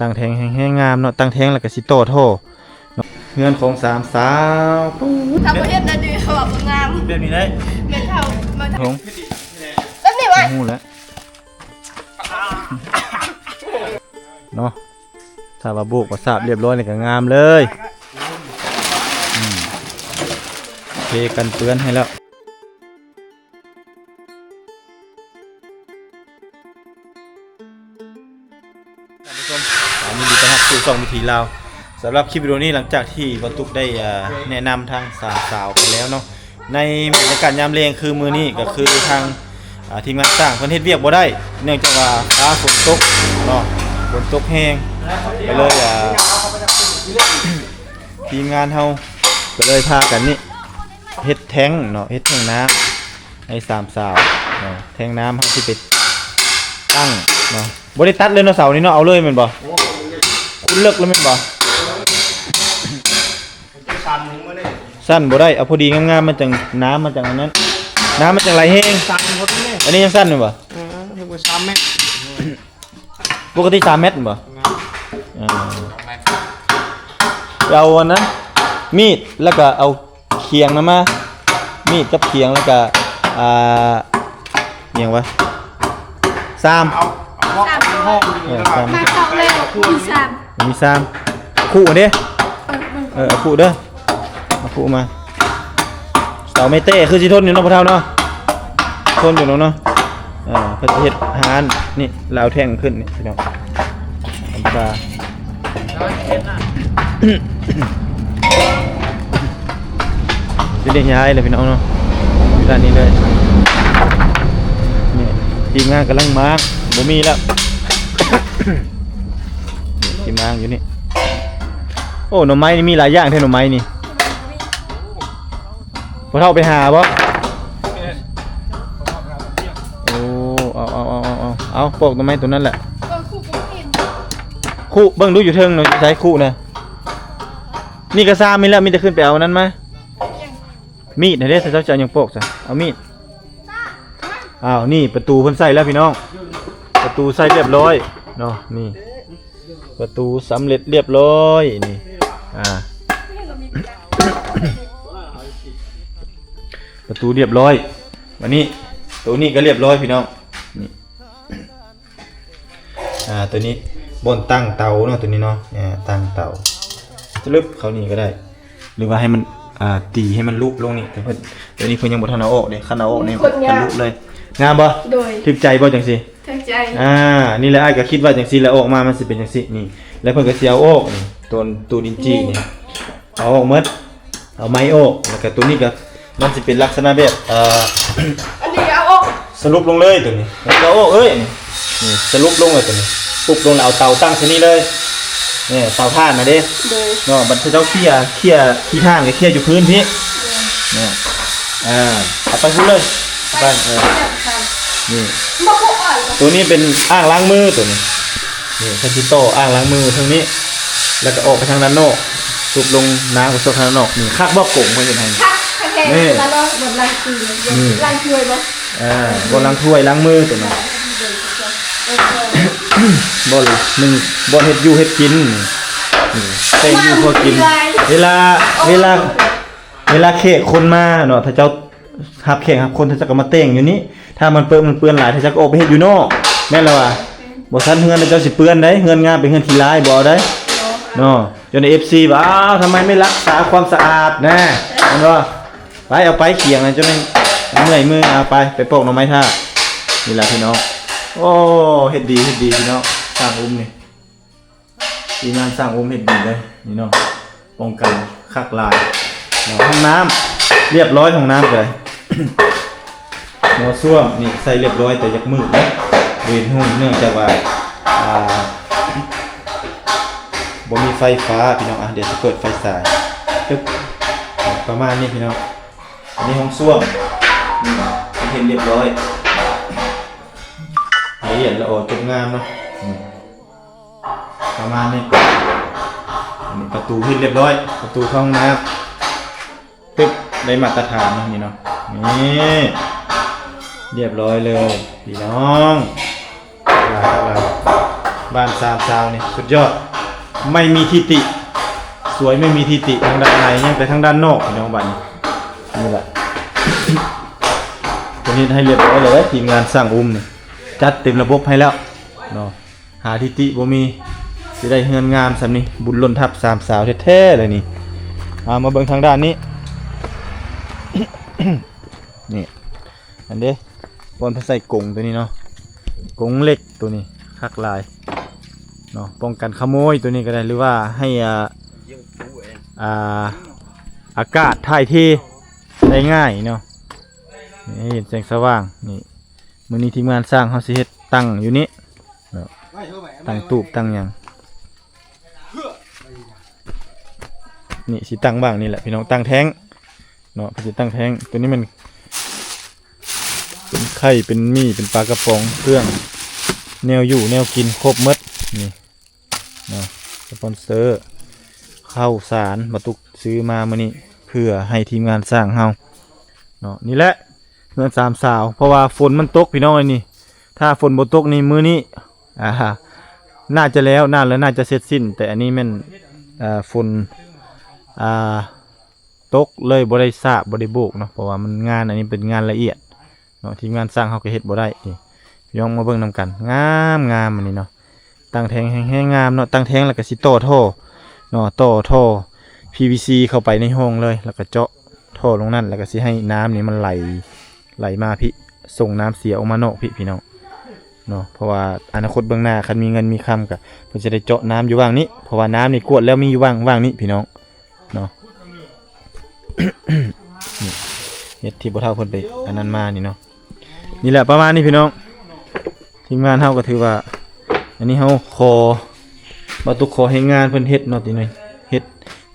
ຕັ້ງແທ່ງແຮງໆ ງາມເນາະ, ຕັ້ງແທ່ງແລ້ວກໍຊິຕໍ່ທໍ່ເນາະ. ເຮືອນຂອງສາມສາວ ປູ້ ຖ້າບໍ່ເຮັດນະ ເຂົາວ່າບໍ່ງາມ ແບບນີ້ໄດ໋ ແມ່ນເຖົ້າມາ ແບບນີ້ໄວ້ ຮູ້ແລ້ວເນາະ. ຖ້າວ່າໂບກປະສາບລຽບຮ້ອຍນີ້ກໍງາມເລີຍ. ອືມ ເທກັນເປື້ອນໃຫ້ແລ້ວ. ທ່ານຜູ້ຊົມ ຍິນດີຕ້ອນຮັບສູ່ຊ່ອງວິຖີລາວ. ສຳລັບຄລິບວິດີໂອນີ້ ຫຼັງຈາກທີ່ບ່າວຕຸກໄດ້ ເອີ ແນະນຳທາງສາມສາວໄປແລ້ວເນາະ, ໃນບັນຍາກາດຍາມແລງຄືມື້ນີ້ ກໍຄືທາງ ເອີ ທີມງານຊ່າງເພິ່ນເຮັດວຽກບໍ່ໄດ້ ເນື່ອງຈາກວ່າຟ້າຝົນຕົກເນາະ, ຝົນຕົກແຮງ ກໍເລີຍ ເອີ ທີມງານເຮົາກໍເລີຍພາກັນນີ້ ເຮັດແທ້ງເນາະ, ເຮັດແທ້ງນ້ຳໃຫ້ສາມສາວເນາະ. ແທ້ງນ້ຳເຮົາຊິໄປຕັ້ງເນາະ, ບໍ່ໄດ້ຕັດເລີຍເນາະ ເສົານີ້ເນາະ, ເອົາເລີຍແມ່ນບໍ່? ຂຸດເລິກເລີຍແມ່ນບໍ່? ສັ້ນບໍ່ໄດ້ ເອົາພໍດີງາມໆ ມັນຈັ່ງ ນ້ຳມັນຈັ່ງອັນນັ້ນ ນ້ຳມັນຈັ່ງໄຫຼແຮງ. ອັນນີ້ຍັງສັ້ນຢູ່ບໍ່? ເອີ ເຮັດບໍ່ສາມແມັດ ປົກກະຕິສາມແມັດບໍ່? ອ່າ ເອົາອັນນັ້ນ ມີດ ແລ້ວກໍເອົາຂຽງນຳມາ, ມີດກັບຂຽງ ແລ້ວກໍ ອ່າ ອີ່ຫຍັງວະ ຊາມ ເອົາ ເອົາ ເອົາ ເອີ ຊາມ ມາເອົາເລີຍ ມີຊາມ ມີຊາມ ຄຸເດ້ ເອີ ເອີ ເອົາຄຸເດີ ເອົາຄຸມາ. ເສົາໄມ້ແຕ້ຄືຊິທົນຢູ່ເນາະພໍ່ເຖົ້າເນາະ, ທົນຢູ່ເນາະ. ອ່າ ເພິ່ນຊິເຮັດຮ້ານນີ້ ແລ້ວເອົາແທ່ງຂຶ້ນນີ້ພີ່ນ້ອງ ທຳມະດາ. ຊິໄດ້ຍ້າຍແລ້ວພີ່ນ້ອງເນາະ, ຢູ່ດ້ານນີ້ເລີຍ. ນີ້ ທີມງານກຳລັງມາ ບໍ່ມີແລ້ວ ນີ້ ທີມງານຢູ່ນີ້. ໂອ້ ໜໍ່ໄມ້ນີ້ມີຫຼາຍຢ່າງແທ້ ໜໍ່ໄມ້ນີ້. ພໍ່ເຖົ້າໄປຫາບໍ່? ໂອ້ ເອົາ ເອົາ ເອົາ ເອົາ ເອົາ ປອກໜໍ່ໄມ້ຕົວນັ້ນແຫຼະ. ເອີ ຄຸກໍບໍ່ເຫັນ ຄຸເບິ່ງດູຢູ່ເທິງເນາະ, ຢູ່ໃສຄຸນະ? ນີ້ກໍຊາມນີ້ແຫຼະ, ມີແຕ່ຂຶ້ນໄປເອົານັ້ນມາ. ມີດຫັ້ນເດ້ ເຈົ້າຈະເອົາຫຍັງປອກຊະ? ເອົາມີດ. ອ້າວ ນີ້ປະຕູເພິ່ນໃສ່ແລ້ວພີ່ນ້ອງ, ປະຕູໃສ່ລຽບຮ້ອຍເນາະ ນີ້. ປະຕູສຳເລັດລຽບຮ້ອຍນີ້ ອ່າ ປະຕູລຽບຮ້ອຍ. ບາດນີ້ໂຕນີ້ກໍລຽບຮ້ອຍພີ່ນ້ອງ ນີ້ ອ່າ ໂຕນີ້ບ່ອນຕັ້ງເຕົາເນາະ ໂຕນີ້ເນາະ ອ່າ ຕັ້ງເຕົາ ຈະລຶບເຂົ້ານີ້ກໍໄດ້ ຫຼືວ່າໃຫ້ມັນ ອ່າ ຕີໃຫ້ມັນຫຼຸບລົງນີ້ ແຕ່ເພິ່ນ ໂຕນີ້ເພິ່ນຍັງບໍ່ທັນເອົາອອກເດ້ ຄັນເອົາອອກນີ້ ມັນຫຼຸບເລີຍ. ງາມບໍ່? ໂດຍ ຖືກໃຈບໍ່ຈັ່ງຊີ້? ຖືກໃຈ. ອ່າ ນີ້ແຫຼະ ອ້າຍກໍຄິດວ່າຈັ່ງຊີ້ແຫຼະ ອອກມາມັນຊິເປັນຈັ່ງຊີ້ນີ້ ແລ້ວເພິ່ນກໍຊິເອົາອອກນີ້ ຕົວ ຕົວດິນຈີ່ນີ້ ເອົາອອກໝົດ ເອົາໄມ້ອອກ ແລ້ວກໍຕົວນີ້ກໍມັນຊິເປັນລັກສະນະແບບ ເອີ ອັນນີ້ກໍເອົາອອກ ສະຫຼຸບລົງເລີຍຕົວນີ້ ແລ້ວກໍເອົາອອກເລີຍນີ້ ນີ້ສະຫຼຸບລົງເລີຍຕົວນີ້ ປຸບລົງແລ້ວເອົາເຕົາຕັ້ງໃສ່ນີ້ເລີຍ ນີ້ເຕົາຖ່ານນະເດ້ ໂດຍ ເນາະ. ບັດເຈົ້າເຄຍ ເຄຍຂີ້ຖ່ານກໍເຄຍຢູ່ພື້ນພີ້ ໂດຍ ນີ້ ອ່າ ເອົາໄປພຸ້ນເລີຍ ໄປ ເອີ ນີ້ ໂຕນີ້ເປັນອ່າງລ້າງມືໂຕນີ້ ນີ້ ຄັນຊິຕໍ່ອ່າງລ້າງມືທາງນີ້ ແລ້ວກໍອອກໄປທາງດ້ານນອກ ຊຸບລົງນ້ຳກໍຊອກທາງດ້ານນອກ. ນີ້ ຄັກບໍ່ ກົງເພິ່ນເຮັດໃຫ້ ຄັກ ຄັກແທ້ ນີ້ ລ້າງ ລ້າງ ລ້າງຖ້ວຍບໍ່? ອ່າ ບ່ອນລ້າງຖ້ວຍລ້າງມືໂຕນັ້ນ ບ່ອນໜຶ່ງ ບ່ອນເຮັດຢູ່ເຮັດກິນ ນີ້ ແຕ່ງຢູ່ພໍກິນ ເວລາ ເວລາ ເວລາແຂກຄົນມາເນາະ ຖ້າເຈົ້າຮັບແຂກຮັບຄົນ ຖ້າເຈົ້າກໍມາແຕ່ງຢູ່ນີ້ ຖ້າມັນເປິດມັນເປື້ອນຫຼາຍ ຖ້າເຈົ້າກໍອອກໄປເຮັດຢູ່ນອກ ແມ່ນແລ້ວວ່າ ບໍ່ຊັ້ນເຮືອນເຈົ້າຊິເປື້ອນໄດ໋ ເຮືອນງາມເປັນເຮືອນຂີ້ລາຍ ບໍ່ເອົາໄດ໋ເນາະ. ຈົນເອັຟຊີວ່າ ອ້າວ ທຳໄມໄມ່ລັກສາຄວາມສະອາດນະ ແມ່ນບໍ່? ໄປ ເອົາໄປຂຽງນະ ຈົນເມື່ອຍມື ເອົາໄປ ໄປປອກໜໍ່ໄມ້ຖ້າ ນີ້ລະພີ່ນ້ອງ. ໂອ້ ເຮັດດີ ເຮັດດີພີ່ນ້ອງ ຊ່າງອຸ້ມນີ້ ທີມງານຊ່າງອຸ້ມເຮັດດີເລີຍນີ້ເນາະ ປ້ອງກັນຄັກຫຼາຍເນາະ. ຫ້ອງນ້ຳລຽບຮ້ອຍ ຫ້ອງນ້ຳກໍໄດ້ ຫົວສ້ວມນີ້ໃສ່ລຽບຮ້ອຍ ແຕ່ຢາກມືດເນາະ ບໍ່ເຫັນຫຸ່ງ ເນື່ອງຈາກວ່າ ອ່າ ບໍ່ມີໄຟຟ້າພີ່ນ້ອງ. ອ່ະ ດຽວຊິເປີດໄຟສາຍ ຕຶບ ປະມານນີ້ພີ່ນ້ອງ. ອັນນີ້ຫ້ອງສ້ວມ ນີ້ເຮັດລຽບຮ້ອຍ ລະອຽດລະອໍ ຈົບງາມເນາະ ນີ້ ປະມານນີ້. ອັນນີ້ປະຕູເຮັດລຽບຮ້ອຍ ປະຕູເຂົ້າຫ້ອງນ້ຳ ຕຶບ ໄດ້ມາດຕະຖານເນາະ ນີ້ເນາະ ນີ້ ລຽບຮ້ອຍເລີຍພີ່ນ້ອງ. ຫຼາຍ ຫຼາຍ ບ້ານສາມສາວນີ້ສຸດຍອດ ໄມ່ມີທິຕິ ສວຍໄມ່ມີທິຕິ ທາງດ້ານໃນ ຍັງແຕ່ທາງດ້ານນອກພີ່ນ້ອງ ບາດນີ້ ນີ້ແຫຼະ ເພິ່ນເຮັດໃຫ້ລຽບຮ້ອຍແລ້ວເດ້ ທີມງານຊ່າງອຸ້ມນີ້ ຈັດເຕັມລະບົບໃຫ້ແລ້ວເນາະ ຫາທິຕິບໍ່ມີ ຊິໄດ້ເຮືອນງາມສ່ຳນີ້ ບຸນລົ້ນທັບສາມສາວແທ້ໆເລີຍນີ້ ເອົາມາເບິ່ງທາງດ້ານນີ້ ນີ້ ອັນເດ້ ບ່ອນເພິ່ນໃສ່ກົງໂຕນີ້ເນາະ ກົງເຫຼັກໂຕນີ້ຄັກຫຼາຍເນາະ ປ້ອງກັນຂະໂມຍໂຕນີ້ກໍໄດ້ ຫຼືວ່າໃຫ້ ອ່າ ອ່າ ອາກາດຖ່າຍເທໄດ້ງ່າຍເນາະ ນີ້ເຫັນແສງສະຫວ່າງ ນີ້ ມື້ນີ້ທີມງານຊ່າງເຮົາຊິເຮັດຕັ້ງຢູ່ນີ້ເນາະ ຕັ້ງຕູບຕັ້ງຫຍັງ ນີ້ຊິຕັ້ງຫວ່າງນີ້ແຫຼະພີ່ນ້ອງ ຕັ້ງແທ້ງເນາະ ເພິ່ນຊິຕັ້ງແທ້ງ ໂຕນີ້ແມ່ນເປັນໄຂ່ ເປັນໝີ່ ເປັນປາກະປ໋ອງ ເຄື່ອງ ແນວຢູ່ແນວກິນຄົບໝົດ ນີ້ເນາະ ສະປອນເຊີ ເຂົ້າສານ ບ່າວຕຸກຊື້ມາມື້ນີ້ ເພື່ອໃຫ້ທີມງານຊ່າງເຮົາເນາະ ນີ້ແຫຼະ ເຮືອນສາມສາວ ເພາະວ່າຝົນມັນຕົກພີ່ນ້ອງເອີຍນີ້ ຖ້າຝົນບໍ່ຕົກນີ້ມື້ນີ້ ອ່າ ໜ້າຈະແລ້ວ ໜ້າ ແລະ ໜ້າຈະເສັດສິ້ນ ແຕ່ອັນນີ້ແມ່ນ ອ່າ ຝົນ ອ່າ ຕົກເລີຍບໍ່ໄດ້ສາບ ບໍ່ໄດ້ໂບກເນາະ ເພາະວ່າມັນງານ ອັນນີ້ເປັນງານລະອຽດເນາະ ທີມງານຊ່າງເຮົາກໍເຮັດບໍ່ໄດ້ນີ້ ພີ່ນ້ອງມາເບິ່ງນຳກັນ ງາມໆ ອັນນີ້ເນາະ ຕັ້ງແທ້ງແຮງໆ ງາມເນາະ ຕັ້ງແທ້ງແລ້ວກໍຊິຕໍ່ທໍ່ເນາະ ຕໍ່ທໍ່ພີວີຊີເຂົ້າໄປໃນຫ້ອງເລີຍ ແລ້ວກໍເຈາະທໍ່ລົງນັ້ນ ແລ້ວກໍຊິໃຫ້ນ້ຳນີ້ມັນໄຫຼ ໄຫຼມາພີ້ ສົ່ງນ້ຳເສຍອອກມານອກພີ້ ພີ່ນ້ອງເນາະ ເພາະວ່າອະນາຄົດເບື້ອງໜ້າ ຄັນມີເງິນມີຄຳກໍເພິ່ນຊິໄດ້ເຈາະນ້ຳຢູ່ຫວ່າງນີ້ ເພາະວ່ານ້ຳນີ້ກວດແລ້ວມີຢູ່ຫວ່າງ ຫວ່າງນີ້ພີ່ນ້ອງເນາະ ເຮັດທີ່ພໍ່ເຖົ້າເພິ່ນໄປອັນນັ້ນມານີ້ເນາະ ນີ້ແຫຼະປະມານນີ້ພີ່ນ້ອງ ທີມງານເຮົາກໍຖືວ່າ ອັນນີ້ເຮົາຂໍ ບ່າວຕຸກຂໍແຮງງານເພິ່ນເຮັດເນາະ ຕິໜ້ອຍ ເຮັດ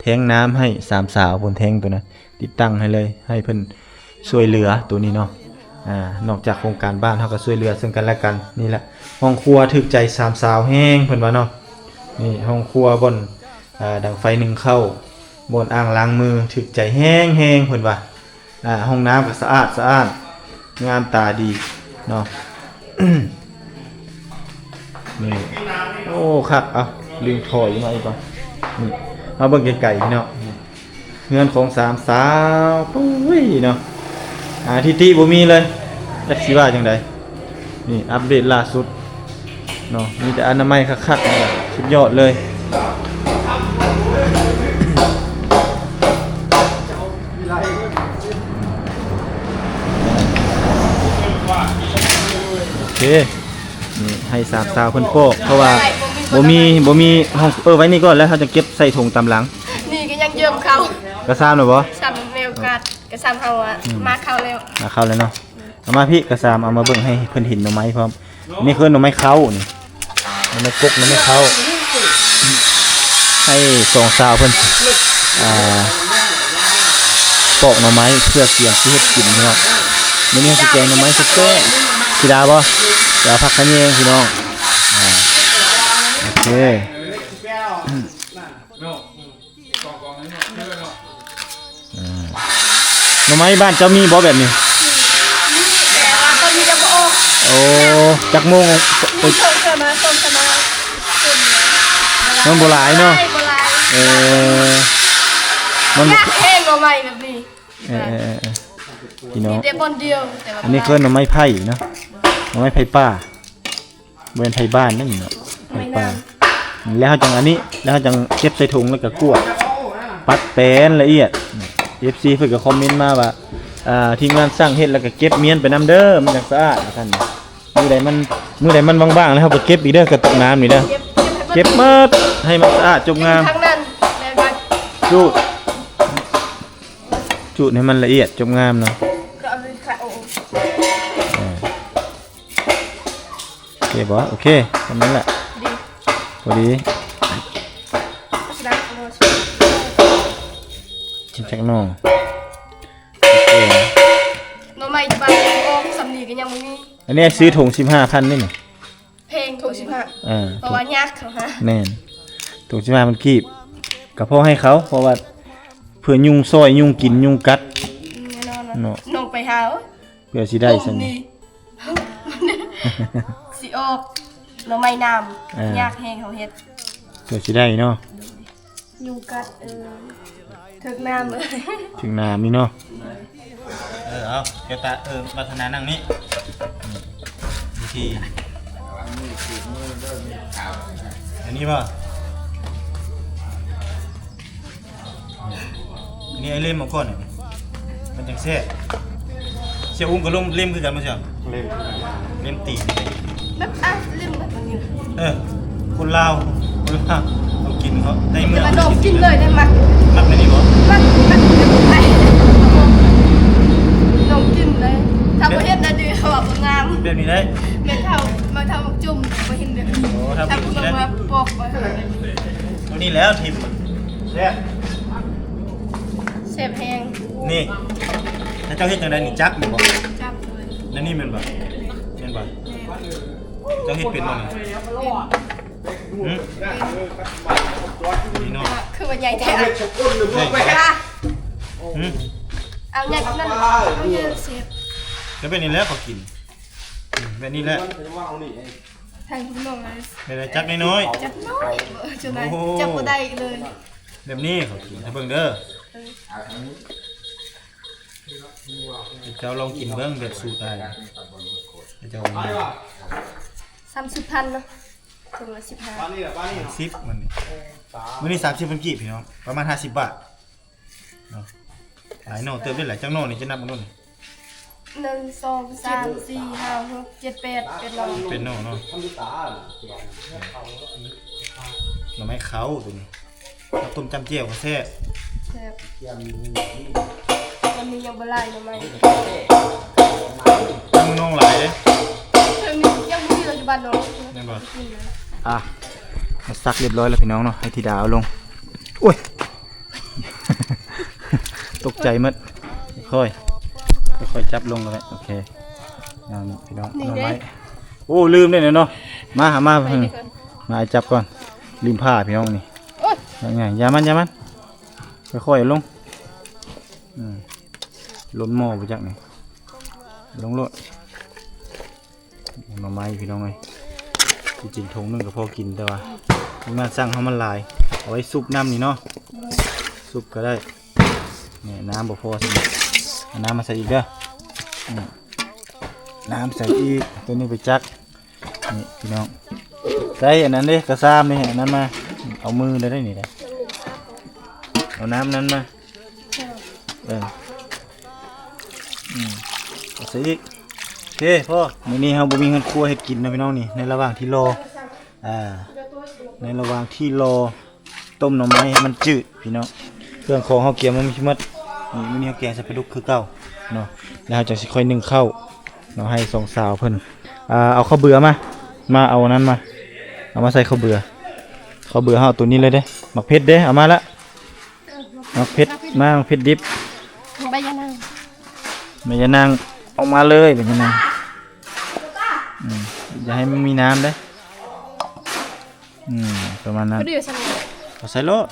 ແທ້ງນ້ຳໃຫ້ສາມສາວ ເພິ່ນແທ້ງໂຕນັ້ນ ຕິດຕັ້ງໃຫ້ເລີຍ ໃຫ້ເພິ່ນຊ່ວຍເຫຼືອໂຕນີ້ເນາະ ອ່າ ນອກຈາກໂຄງການບ້ານ ເຮົາກໍຊ່ວຍເຫຼືອເຊິ່ງກັນແລະກັນ ນີ້ແຫຼະ ຫ້ອງຄົວຖືກໃຈສາມສາວແຮງ ເພິ່ນວ່າເນາະ ນີ້ຫ້ອງຄົວ ບ່ອນ ອ່າ ດັງໄຟໜຶ້ງເຂົ້າ ບ່ອນອ່າງລ້າງມື ຖືກໃຈແຮງໆ ເພິ່ນວ່າ ອ່າ ຫ້ອງນ້ຳກໍສະອາດສະອ້ານ ງາມຕາດີເນາະ ນີ້ ໂອ້ ຄັກ ເອົາ ລືມຖອຍມາອີກກ່ອນ ນີ້ ເຮົາເບິ່ງໄກໆ ພີ່ນ້ອງ ເຮືອນຂອງສາມສາວ ໂອ້ຍເນາະ ອ່າ ທິຕິບໍ່ມີເລີຍ ຈັກຊິວ່າຈັ່ງໃດ ນີ້ອັບເດດລ່າສຸດເນາະ ມີແຕ່ອະນາໄມຄັກໆ ນີ້ແຫຼະ ສຸດຍອດເລີຍ ໂອເຄ ນີ້ໃຫ້ສາມສາວເພິ່ນປອກ ເພາະວ່າບໍ່ມີ ບໍ່ມີຫ້ອງ ເອີ ໄວ້ນີ້ກ່ອນ ແລ້ວເຮົາຈະເກັບໃສ່ຖົງຕາມຫຼັງ ນີ້ກໍຍັງເຢີມເຂົ້າ ກະຊາມແລ້ວບໍ່? ຊາມແລ້ວ ກະ ກະຊາມເຮົາອະ ອືມ ມາເຂົ້າແລ້ວ ມາເຂົ້າແລ້ວເນາະ ເອົາມາພີ້ ກະຊາມ ເອົາມາເບິ່ງໃຫ້ເພິ່ນເຫັນໜໍ່ໄມ້ພ້ອມ ອັນນີ້ຄືໜໍ່ໄມ້ເຄົ້ານີ້ ໜໍ່ໄມ້ກົກ ໜໍ່ໄມ້ເຄົ້າ ໃຫ້ສອງສາວເພິ່ນ ອ່າ ປອກໜໍ່ໄມ້ເພື່ອກຽມຊິເຮັດກິນເນາະ ມື້ນີ້ເຮົາຊິແກງໜໍ່ໄມ້ແຊບໆ ຊິດາບໍ່? ດາຜັກຂະແຍງພີ່ນ້ອງ ອ່າ ໂອເຄ ອ່າ ໜໍ່ໄມ້ບ້ານເຈົ້າມີບໍ່ແບບນີ້? ມີ ແຕ່ວ່າຕອນນີ້ຍັງບໍ່ອອກ ໂອ້ ຈັກໂມງ? ມັນບໍ່ຫຼາຍເນາະ ເອີ ມັນບໍ່ ຍາກແຮງໜໍ່ໄມ້ແບບນີ້ ເອີໆ ພີ່ນ້ອງ ມີແຕ່ບ່ອນດຽວ ແຕ່ວ່າ ອັນນີ້ເອີ້ນໜໍ່ໄມ້ໄຜ່ເນາະ ໜໍ່ໄມ້ໄຜ່ປ່າ ບໍ່ແມ່ນໄຜ່ບ້ານນັ້ນເນາະ ໄຜ່ປ່າ ແລ້ວເຮົາຈັ່ງອັນນີ້ ແລ້ວເຮົາຈັ່ງເກັບໃສ່ຖົງ ແລ້ວກໍກວດ ປັດແປນລະອຽດ ເອັຟຊີ ເພິ່ນກໍຄອມເມັນມາວ່າ ອ່າ ທີມງານຊ່າງເຮັດ ແລ້ວກໍເກັບມຽນໄປນຳເດີ ມັນຈັ່ງສະອາດ ວ່າຊັ້ນ ມື້ໃດມັນ ມື້ໃດມັນວ່າງໆ ແລ້ວເຮົາໄປເກັບອີກເດີ ກະຕົກນ້ຳນີ້ເດີ ເກັບ ເກັບໃຫ້ໝົດ ເກັບໝົດ ໃຫ້ມັນສະອາດຈົບງາມ ທັງນັ້ນ ແມ່ນບໍ່? ຈູດ ຈູດໃຫ້ມັນລະອຽດຈົບງາມເນາະ ກໍເອົາໄປຂາຍ ໂອ້ ເອີ ໂອເຄບໍ່? ໂອເຄ ສ່ຳນັ້ນແຫຼະ ດີ ພໍດີ ຊິໄດ້ບໍ່? ກິນຈັກໜໍ່ ໂອເຄ ໜໍ່ໄມ້ຢູ່ບ້ານຍັງບໍ່ອອກ ສ່ຳນີ້ກໍຍັງບໍ່ມີ ອັນນີ້ຊື້ຖົງສິບຫ້າພັນນີ້ນີ້ ແພງ ຖົງສິບຫ້າ ເອີ ເພາະວ່າຍາກເຂົາຫາ ແມ່ນ ຖົງສິບຫ້າພັນກີບ ກໍພໍໃຫ້ເຂົາ ເພາະວ່າເພື່ອຍຸງຊອຍ ຍຸງກິນ ຍຸງກັດ ແນ່ນອນ ເນາະ ນ້ອງໄປຫາ ເພື່ອຊິໄດ້ຊັ້ນ ຕົ້ມນີ້ ຊິອອກ ໜໍ່ໄມ້ນ້ຳ ເອີ ຍາກແຮງເຮົາເຮັດ ກໍຊິໄດ້ເນາະ ຍຸງກັດ ເອີ ຖືກນ້ຳເລີຍ ຖືກນ້ຳນີ້ເນາະ ເອີ ເອົາ ແກ້ວຕາ ເອີ ວັດທະນານັ່ງນີ້ ນີ້ ວິທີ ອັນນີ້ບໍ່? ອັນນີ້ໃຫ້ເລັມເອົາກ່ອນ ມັນຈັ່ງແຊບ ສ່ຽວອຸ້ງກໍລົງເລັມຄືກັນບໍ່ສ່ຽວ? ເລັມຄືກັນ ເລັມຕີນ ແບບ ອ່ະ ເລັມແບບນີ້ ເອີ ຄົນລາວ ຄົນລາວ ເຮົາກິນເຂົາໄດ້ເມືອງ ແຕ່ວ່ານ້ອງກິນເລີຍໄດ້ ມັກ ມັກແບບນີ້ບໍ່? ມັກ ມັກ ນ້ອງກິນເລີຍ ຖ້າບໍ່ເຮັດນະ ເຂົາວ່າບໍ່ງາມ ແບບນີ້ໄດ້ ແມ່ເຖົ້າ ແມ່ເຖົ້າຈຸ່ມ ບໍ່ເຫັນແບບນີ້ ໂອ້ ຖ້າ ຖ້າຜູ້ນ້ອງມາປອກວ່າ ໂຕນີ້ແຫຼະທິ່ມ ແຊບ ແຊບແຮງ ນີ້ ແລ້ວເຈົ້າເຮັດຈັ່ງໃດນີ້ ຈັບນີ້ບໍ່? ຈັບເລີຍ ແນວນີ້ແມ່ນບໍ່? ແມ່ນບໍ່? ແມ່ນ ເຈົ້າເຮັດເປັນບໍ່ນີ້? ເປັນ ຫຶ? ນີ້ເນາະ ຄືວ່າໃຫຍ່ແທ້ ໃຫຍ່ແທ້ ຫຶ? ເອົາໃຫຍ່ກວ່ານັ້ນ ເອົາໃຫຍ່ເຊຟ ກໍແບບນີ້ແຫຼະເຂົາກິນ ອືມ ແບບນີ້ແຫຼະ ໃຫ້ພີ່ນ້ອງເລີຍ ແບບໃດ ຈັບນ້ອຍໆ ຈັບນ້ອຍ ເອີ ຈັບ ໂອ້ໂຫ ຈັບບໍ່ໄດ້ເລີຍ ແບບນີ້ເຂົາກິນ ໃຫ້ເບິ່ງເດີ ເອີ ເຈົ້າລອງກິນເບິ່ງແບບສູດອ້າຍ ເຈົ້າວ່າ ສາມສິບພັນເນາະ ຖົງລະສິບຫ້າ ສາມສິບ ມື້ນີ້ ມື້ນີ້ສາມສິບພັນກີບພີ່ນ້ອງ ປະມານຫ້າສິບບາດເນາະ ຫຼາຍໜໍ່ເຕີບເດ້ຫຼາຍ ຈັກໜໍ່ນີ້ ຈະນັບເບິ່ງດູ ໜຶ່ງ ສອງ ສາມ ສີ່ ຫ້າ ຫົກ ເຈັດ ແປດ ແປດໜໍ່ ແປດໜໍ່ເນາະ ໜໍ່ໄມ້ເຂົ້າໂຕນີ້ ເອົາຕົ້ມຈຳແຈ່ວກໍແຊບ ແຊບ ຕອນນີ້ຍັງບໍ່ຫຼາຍໜໍ່ໄມ້ ຍັງນ້ອງຫຼາຍເດ້ ເທິງນີ້ຍັງບໍ່ມີເລີຍຢູ່ບ້ານນ້ອງ ແມ່ນບໍ່? ກິນເລີຍ ອ່ະ ມາສັກຮຽບຮ້ອຍແລ້ວພີ່ນ້ອງເນາະ ໃຫ້ທິດາເອົາລົງ ໂອ້ຍ ຕົກໃຈໝົດ ຄ່ອຍ ຄ່ອຍຈັບລົງກໍໄດ້ ໂອເຄ ເອົານີ້ພີ່ນ້ອງ ນີ້ເດ້ ໜໍ່ໄມ້ ໂອ້ ລືມເດ້ເນາະ ມາຫາ ມາ ມາ ໃຫ້ຈັບກ່ອນ ລືມຜ້າພີ່ນ້ອງນີ້ ໂອ້ຍ ຢ່າມັນ ຢ່າມັນ ຄ່ອຍໆເອົາລົງ ອືມ ລົ້ນໝໍ້ບໍ່ຈັກນີ້ ລົງໂລດ ໜໍ່ໄມ້ພີ່ນ້ອງເອີຍ ທີ່ຈິງຖົງໜຶ່ງກໍພໍກິນ ແຕ່ວ່າທາງນັ້ນສັ່ງເຮົາມັນຫຼາຍ ເອົາໄວ້ຊຸບນ້ຳນີ້ເນາະ ຊຸບກໍໄດ້ ນີ້ນ້ຳບໍ່ພໍຊັ້ນ ເອົານ້ຳມາໃສ່ອີກເດີ ອືມ ນ້ຳໃສ່ອີກ ໂຕນີ້ໄປຈັກ ນີ້ພີ່ນ້ອງ ໃສ່ອັນນັ້ນເດ້ ກະຊາມນີ້ ອັນນັ້ນມາ ເອົາມືໄດ້ນີ້ເດ້ ເອົານ້ຳນັ້ນມາ ເອີ ອືມ ເອົາໃສ່ອີກ ໂອເຄ ພໍ ມື້ນີ້ເຮົາບໍ່ມີເຮືອນຄົວເຮັດກິນເນາະພີ່ນ້ອງ ນີ້ ໃນລະຫວ່າງທີ່ລໍ ອ່າ ໃນລະຫວ່າງທີ່ລໍຕົ້ມໜໍ່ໄມ້ໃຫ້ມັນຈືດພີ່ນ້ອງ ເຄື່ອງຂອງເຮົາກຽມມາມີໝົດ ນີ້ ມື້ນີ້ເຮົາແກງໃສ່ປາດຸກຄືເກົ່າເນາະ ແລ້ວເຮົາຈັ່ງຊິຄ່ອຍໜຶ້ງເຂົ້າເນາະ ໃຫ້ສອງສາວເພິ່ນ ອ່າ ເອົາເຂົ້າເບືອມາ ມາເອົາອັນນັ້ນມາ ເອົາມາໃສ່ເຂົ້າເບືອ ເຂົ້າເບືອເຮົາເອົາໂຕນີ້ເລີຍເດ້ ໝາກເຜັດເດ້ ເອົາມາລະ ໝາກເຜັດ ມາ ໝາກເຜັດດິບ ໃບຍານາງ ໃບຍານາງ ເອົາມາເລີຍ ໃບຍານາງ ອືມ ຢ່າໃຫ້ມັນມີນ້ຳເດີ້ ອືມ ປະມານນັ້ນ ພໍດີ ເອົາໃສ່ໂລດ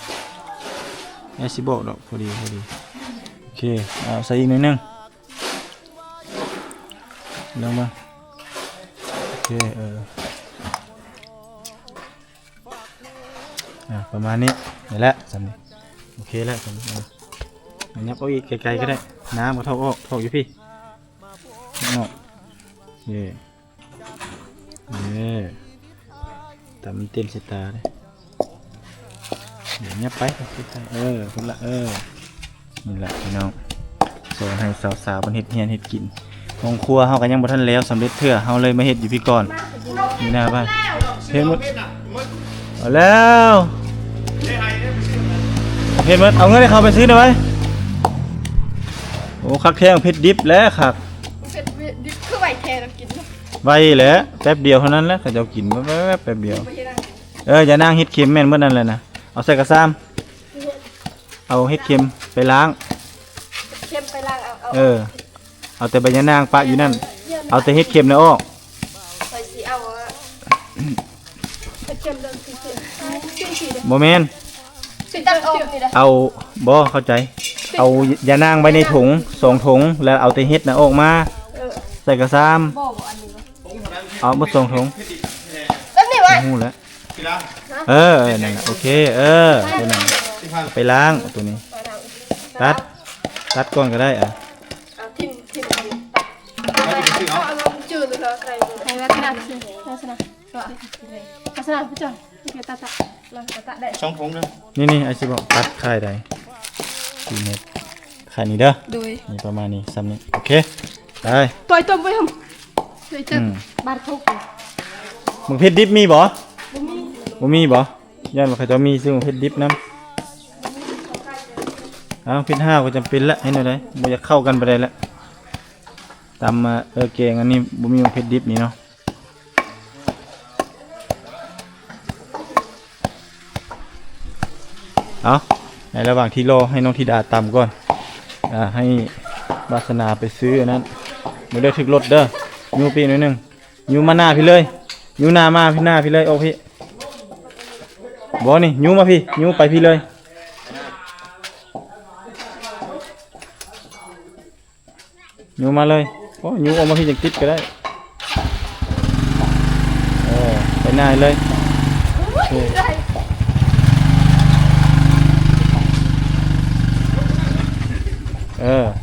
ແອຊິບອກດອກ ພໍດີ ພໍດີ ໂອເຄ ເອົາໃສ່ອີກໜ້ອຍໜຶ່ງ ລອງເບິ່ງ ໂອເຄ ເອີ ອ່າ ປະມານນີ້ ນີ້ແຫຼະ ສ່ຳນີ້ ໂອເຄແລ້ວ ສ່ຳນີ້ ເອີ ຍັບອອກອີກໄກໆກໍໄດ້ ນ້ຳກໍຖອກອອກ ຖອກຢູ່ພີ້ ເນາະ ເອີ ເອີ ຕາມັນເຕັມໃສ່ຕາເດ້ ດຽວຫຍັບໄປ ເອີ ພຸ້ນລະ ເອີ ນີ້ລະພີ່ນ້ອງ ສອນໃຫ້ສາວໆເພິ່ນເຮັດຮຽນເຮັດກິນ ໂຮງຄົວເຮົາກໍຍັງບໍ່ທັນແລ້ວສຳເລັດເທື່ອ ເຮົາເລີຍມາເຮັດຢູ່ພີ້ກ່ອນ ຢູ່ໜ້າບ້ານ ເຮັດໝົດ ເອົາແລ້ວ ເຮັດໝົດ ເອົາເງິນໃຫ້ເຂົາໄປຊື້ໜ່ອຍໄວ້ ໂອ້ ຄັກແທ້ ເຜັດດິບແຫຼະຄັກ ເຜັດດິບຄືໄວແທ້ ເຮົາກິນ ໄວແຫຼະ ແປັບດຽວເທົ່ານັ້ນແຫຼະ ເຂົາເຈົ້າກິນແປັບໆ ແປັບດຽວ ເອີ ຢ່ານາງເຫັດເຂັມແມ່ນເບິດນັ້ນແຫຼະນະ ເອົາໃສ່ກະຊາມ ເອົາເຫັດເຂັມໄປລ້າງ ເຂັມໄປລ້າງ ເອົາ ເອົາ ເອີ ເອົາແຕ່ໃບຍານາງປະຢູ່ນັ້ນ ເອີ ເອົາແຕ່ເຫັດເຂັມນະອອກ ຂ້ອຍຊິເອົາ ເຫັດເຂັມເດີ ບໍ່ແມ່ນ ຊິຕັດອອກນີ້ນະ ເອົາ ບໍ່ເຂົ້າໃຈ ເອົາຢານາງໄວ້ໃນຖົງ ສອງຖົງ ແລ້ວເອົາແຕ່ເຫັດນະອອກມາ ເອີ ໃສ່ກະຊາມ ບໍ່ ບໍ່ ອັນນີ້ບໍ່ ເອົາໝົດສອງຖົງ ແບບ ຮູ້ແລ້ວ ທີ່ລະ ເອີ ນັ້ນນະ ໂອເຄ ເອີ ຕົວນັ້ນ ທີ່ພັນ ໄປລ້າງຕົວນີ້ ຕັດ ຕັດກ່ອນກໍໄດ້ ອ່ະ ເອົາຖິ້ມ ຖິ້ມ ເອົາໄປຊື້ເອົາ ເອົາລົງຈື່ລະໃສ່ ໃຫ້ລັກສະນະ ລັກສະນະ ລັກສະນະ ສອງຖົງເດີ ນີ້ໆ ອ້າຍຊິບອກ ຕັດຂາຍໄດ້ ສີ່ເມັດ ຂາຍນີ້ເດີ ໂດຍ ນີ້ປະມານນີ້ ຊ່ຳນີ້ ໂອເຄ ໄດ້ ຕ່ອຍຕົ້ມໄວ້ຫັ້ນ ຊ່ວຍເຕີມ ອືມ ບາດເຂົາ ໝາກເຜັດດິບມີບໍ່? ບໍ່ມີ ບໍ່ມີບໍ່? ຢ້ານວ່າເຂົາເຈົ້າມີຊື້ໝາກເຜັດດິບນຳ ອ້າວ ເຜັດຫ້າວກໍຈຳເປັນແຫຼະ ເຮັດແນວໃດ ບໍ່ຢາກເຂົ້າກັນປານໃດແຫຼະ ຕຳ ເອີ ແກງອັນນີ້ບໍ່ມີໝາກເຜັດດິບນີ້ເນາະ. ເອົາ ໃນລະຫວ່າງທີ່ລໍໃຫ້ນ້ອງທິດາຕຳກ່ອນ ອ່າ ໃຫ້ວາສະໜາໄປຊື້ອັນນັ້ນ ບໍ່ໄດ້ຖືກລົດເດີ ຍູ້ປີກໜ້ອຍໜຶ່ງ ຍູ້ມາໜ້າພີ້ເລີຍ ຍູ້ໜ້າມາພີ້ ໜ້າພີ້ເລີຍ ອອກພີ້ ບໍ່ນີ້ ຍູ້ມາພີ້ ຍູ້ໄປພີ້ເລີຍ. ຍູ້ມາເລີຍ ໂອ້ ຍູ້ອອກມາພີ້ຈັ່ງຕິດກໍໄດ້ ເອີ ໄປໜ້າເລີຍ ເອີ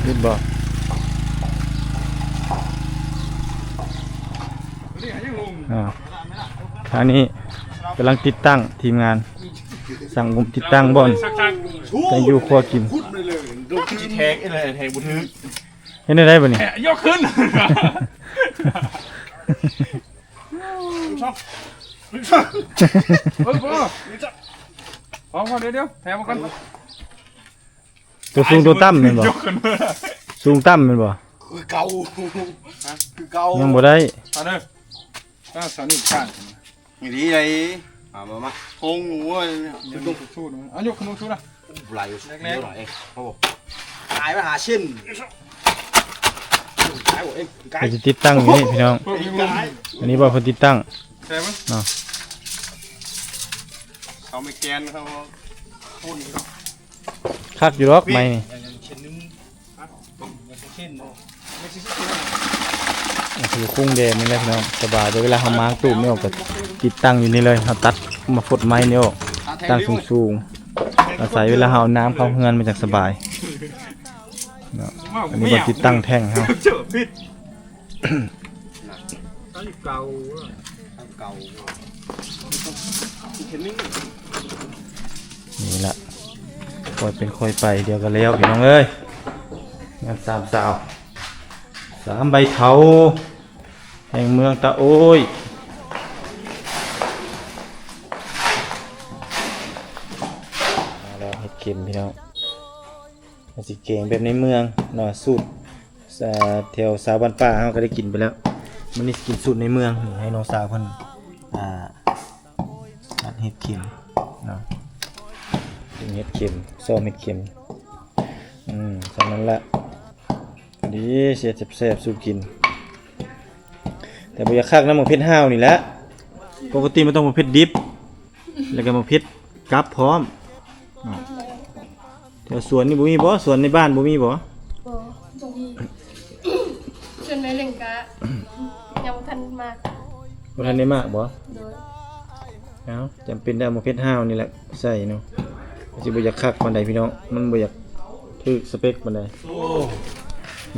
ຕິດບໍ່ ອ່າ ທາງນີ້ກຳລັງຕິດຕັ້ງ ທີມງານ ຊ່າງອຸ້ມຕິດຕັ້ງບ່ອນ ຈັ່ງຢູ່ຄົວກິນ ແທງອີ່ແຫຼະ ແທງບໍ່ຖືກ ເຮັດແນວໃດບາດນີ້ ແທງ ຍົກຂຶ້ນ ເອີ ພໍ ພໍ ດຽວໆ ແທງມາກ່ອນ ຕົວສູງຕົວຕ່ຳແມ່ນບໍ່? ຍົກຂຶ້ນ ສູງຕ່ຳແມ່ນບໍ່? ຄືເກົ່າ ຄືເກົ່າ ຍັງບໍ່ໄດ້ ເອົາເດີ ຕາສາວນີ້ຂ້າງ ນີ້ດີໄດ໋ ມາ ມາ ມາ ໂຄງ ໂອ້ຍ ຂຶ້ນລົງສູງໆ ເອົາ ຍົກຂຶ້ນສູງໆນະ ຫຼາຍຢູ່ ແຮງໆ ເອົາ ຕາຍມາຫາເສັ້ນ ຕາຍບໍ່ເອັງ ໄກ ເພິ່ນຊິຕິດຕັ້ງຢູ່ນີ້ພີ່ນ້ອງ ເພິ່ນມີມຸມ ອັນນີ້ບໍ່ ເພິ່ນຕິດຕັ້ງ ໃຊ່ບໍ່ ເນາະ ເຂົາໄມ້ແກນ ເຂົາ ຄົນ ຄັກຢູ່ດອກໄມ້ນີ້ ໂອ້ໂຫ ກຸ້ງແດງນີ້ແຫຼະພີ່ນ້ອງ ສະບາຍເວລາເຮົາມ້າງຕູບນີ້ອອກ ກໍຕິດຕັ້ງຢູ່ນີ້ເລີຍ ເຮົາຕັດມາຟົດໄມ້ນີ້ອອກ ຕັ້ງສູງໆ ອາໄສເວລາເຮົາເອົານ້ຳເຂົ້າເຮືອນ ມັນຈັກສະບາຍເນາະ ອັນນີ້ບໍ່ຕິດຕັ້ງແທ່ງເຮົາ ເຈົ້າຜິດ ອັນເກົ່າ ອັນເກົ່າ ນີ້ລະ ຄ່ອຍເປັນຄ່ອຍໄປ ດຽວກໍແລ້ວພີ່ນ້ອງເອີຍ ງານສາມສາວ ສາມໃບເຖົ້າ ແຫ່ງເມືອງຕາໂອ້ຍ ມາແລ້ວເຫັດເຂັມພີ່ນ້ອງ ມັນຊິແກງແບບໃນເມືອງເນາະ ສູດ ອ່າ ແຖວຊາວບ້ານປ່າເຮົາກໍໄດ້ກິນໄປແລ້ວ ມື້ນີ້ຊິກິນສູດໃນເມືອງ ໃຫ້ນ້ອງສາວເພິ່ນ ອ່າ ຕັດເຫັດເຂັມເນາະ ເປັນເຫັດເຂັມ ຊອມເຫັດເຂັມ ອືມ ສ່ຳນັ້ນລະ ພໍດີ ຊິເຮັດແຊບໆສູ່ກິນ ແຕ່ບໍ່ຢາກຄັກນຳໝາກເຜັດຫ້າວນີ້ແຫຼະ ປົກກະຕິມັນຕ້ອງໝາກເຜັດດິບ ແລ້ວກໍໝາກເຜັດກັບພ້ອມເນາະ. ແຖວສວນນີ້ບໍ່ມີບໍ່? ສວນໃນບ້ານບໍ່ມີບໍ່? ບໍ່ ບໍ່ມີ. ສ່ວນແມ່ເລັງກະຍັງບໍ່ທັນມາກ. ບໍ່ທັນໄດ້ມາກບໍ່? ໂດຍ. ເອົ້າ ຈຳເປັນໄດ້ເອົາໝາກເຜັດຫ້າວນີ້ແຫຼະໃສ່ເນາະ. ຊິບໍ່ຢາກຄັກປານໃດພີ່ນ້ອງ, ມັນບໍ່ຢາກຖືກສະເປັກປານໃດ.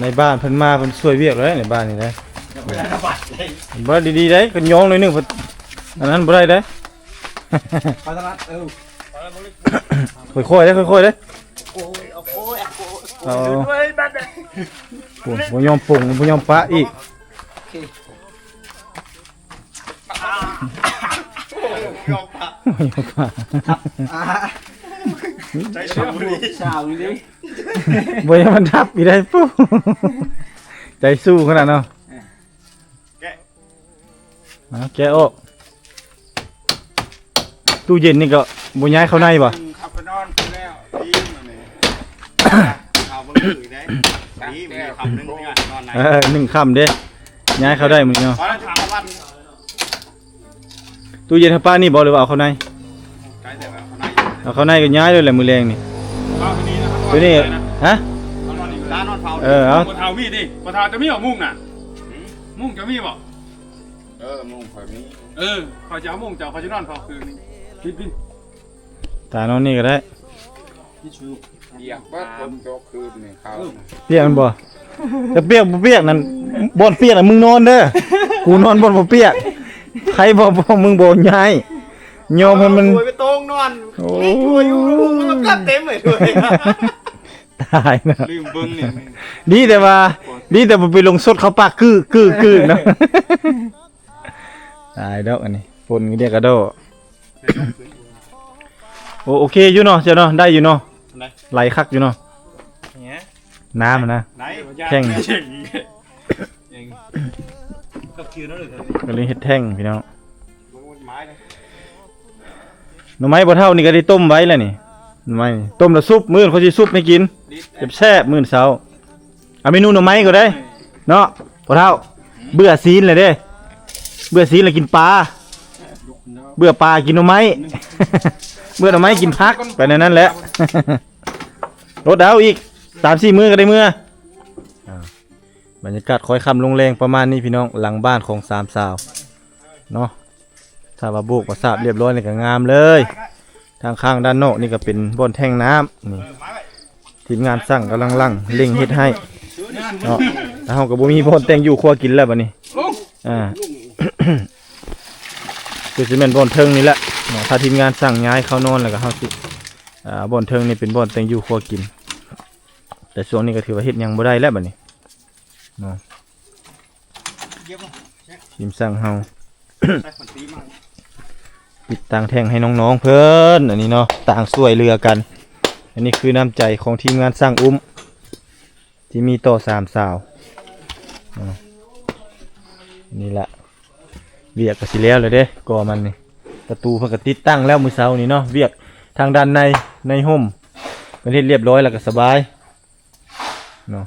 ໃນບ້ານເພິ່ນມາ ເພິ່ນຊ່ວຍວຽກແລ້ວ ໃນບ້ານນີ້ນະ. ບໍ່ ດີໆ ໄດ໋ ຄັນຍ້ອງໜ້ອຍໜຶ່ງ ອັນນັ້ນບໍ່ໄດ້ເດ້. ຂ້ອຍຖະໜັດ ເອີ ຄ່ອຍໆເດ້ ຄ່ອຍໆເດ້. ໂອ້ຍ ໂອ້ຍ ໂອ້ຍ ເອົາ ໂອ້ຍ ບັດ ໂອ້ຍ ບໍ່ຍອມປົງ ບໍ່ຍອມປະອີກ. ໂອເຄ ບໍ່ຍອມປະ ບໍ່ຍອມປະ ໃຈສາວນີ້ ສາວນີ້ ບໍ່ໃຫ້ມັນທັບອີກໄດ໋. ປູ້ ໃຈສູ້ຂະໜາດເນາະ. ແກະ ອ່າ ແກະອອກ. ຕູ້ເຢັນນີ້ກໍບໍ່ຍ້າຍເຂົ້າໃນບໍ່? ເຂົ້າໄປນອນພຸ້ນແລ້ວ. ດີມື້ນີ້ ເອົາເບິ່ງຄືໄດ້. ດີມື້ນີ້ຄ່ຳໜຶ່ງ ນອນໃນ ເອີ ໜຶ່ງຄ່ຳເດ້ ຍ້າຍເຂົ້າໄດ້ມື້ນີ້ເນາະ. ຂໍຖາມວັນ ຕູ້ເຢັນເຮົາປະນີ້ບໍ່ ຫຼືວ່າເອົາເຂົ້າໃນ? ໃກ້ແຕ່ວ່າເຂົ້າໃນ ເອົາເຂົ້າໃນກໍຍ້າຍເລີຍແຫຼະມື້ແລງນີ້. ເອົານີ້ນະ ໂຕນີ້ ຮະ? ເອົານອນນີ້ ຕານອນເຝົ້າ. ເອີ ເອົາ ບໍ່ເທົ່າມີຕິ ບໍ່ເທົ່າຈະມີຫອກມຸງນະ. ມຸ້ງເຈົ້າມີບໍ່? ເອີ ມຸ້ງຂ້ອຍມີ. ເອີ ຂ້ອຍຈະເອົາມຸ້ງເຈົ້າ ຂ້ອຍຈະນອນເຝົ້າຄືນນີ້. ບິນ ບິນ ຕານອນນີ້ກໍໄດ້. ປຽກເບິດ ຝົນຕົກຄືນນີ້ເຂົາ. ເອີ ປຽກມັນບໍ່? ຈະປຽກບໍ່ປຽກນັ້ນ ບ່ອນປຽກນະ ມຶງນອນເດີ. ກູນອນບ່ອນບໍ່ປຽກ. ໃຜບໍ່ ບໍ່ ມຶງບໍ່ຍ້າຍ. ຍອມໃຫ້ມັນ ໂອ້ຍ ໄປໂຕ່ງນອນ. ໂອ້ຍ ຖ້ວຍຢູ່ ມັນກໍເຕັມເລີຍຖ້ວຍ. ຕາຍເນາະ ລືມເບິ່ງນີ້. ດີແຕ່ວ່າ ດີແຕ່ບໍ່ໄປລົງສົດເຂົ້າປາກ ກື້ ກື້ ກື້ ເນາະ. ຕາຍດອກອັນນີ້ ຝົນເດກະດໍ. ໂອ ໂອເຄຢູ່ເນາະ ເຈົ້າເນາະ ໄດ້ຢູ່ເນາະ. ໄຫຼຄັກຢູ່ເນາະ ແຫ້ງ ນ້ຳນະ ແຫ້ງ ກໍເລີຍເຮັດແຫ້ງພີ່ນ້ອງ. ໜໍ່ໄມ້ພໍ່ເຖົ້ານີ້ກໍໄດ້ຕົ້ມໄວ້ແລ້ວນີ້ ໜໍ່ໄມ້ນີ້ຕົ້ມແລ້ວຊຸບ ມື້ອື່ນຂ້ອຍຊິຊຸບໃຫ້ກິນແຊບໆ ມື້ເຊົ້າ. ເອົາເມນູໜໍ່ໄມ້ກໍໄດ້ເນາະພໍ່ເຖົ້າ. ເບື່ອຊີ້ນແລ້ວເດ້ ເບື່ອຊີ້ນແລ້ວກິນປາ ເບື່ອປາກິນໜໍ່ໄມ້ ເບື່ອໜໍ່ໄມ້ກິນຜັກ ໄປແນວນັ້ນແຫຼະ. ອົດເອົາອີກສາມສີ່ມື້ກໍໄດ້ເມືອ. ອ່າ ບັນຍາກາດຄ້ອຍຄ່ຳລົງແລງປະມານນີ້ພີ່ນ້ອງ ຫຼັງບ້ານຂອງສາມສາວເນາະ. ຖ້າວ່າໂບກປະສາບລຽບຮ້ອຍນີ້ກໍງາມເລີຍ. ທາງຂ້າງດ້ານນອກນີ້ກໍເປັນບ່ອນແທ່ງນ້ຳນີ້ ທີມງານຊ່າງກຳລັງລັງເລັ່ງເຮັດໃຫ້ເນາະ. ແລ້ວເຮົາກໍບໍ່ມີບ່ອນແຕ່ງຢູ່ຄົວກິນແລ້ວບັດນີ້. ອ່າ ຄືຊິແມ່ນບ່ອນເທິງນີ້ແຫຼະເນາະ. ຖ້າທີມງານຊ່າງຍ້າຍເຂົ້ານອນແລ້ວກໍເຮົາຊິ ອ່າ ບ່ອນເທິງນີ້ເປັນບ່ອນແຕ່ງຢູ່ຄົວກິນ. ແຕ່ຊ່ວງນີ້ກໍຖືວ່າເຮັດຫຍັງບໍ່ໄດ້ແລ້ວບັດນີ້ເນາະ. ທີມຊ່າງເຮົາ ຕິດຕັ້ງແທ່ງໃຫ້ນ້ອງໆເພິ່ນ ອັນນີ້ເນາະ ຕ່າງຊ່ວຍເຫຼືອກັນ. ອັນນີ້ຄືນ້ຳໃຈຂອງທີມງານຊ່າງອຸ້ມ ທີ່ມີຕໍ່ສາມສາວເນາະ. ນີ້ລະ ວຽກກໍຊິແລ້ວແລ້ວເດ້ ກໍມັນນີ້ ປະຕູເພິ່ນກໍຕິດຕັ້ງແລ້ວມື້ເຊົ້ານີ້ເນາະ. ວຽກທາງດ້ານໃນ ໃນຮົ່ມ ເພິ່ນເຮັດລຽບຮ້ອຍແລ້ວກໍສະບາຍເນາະ.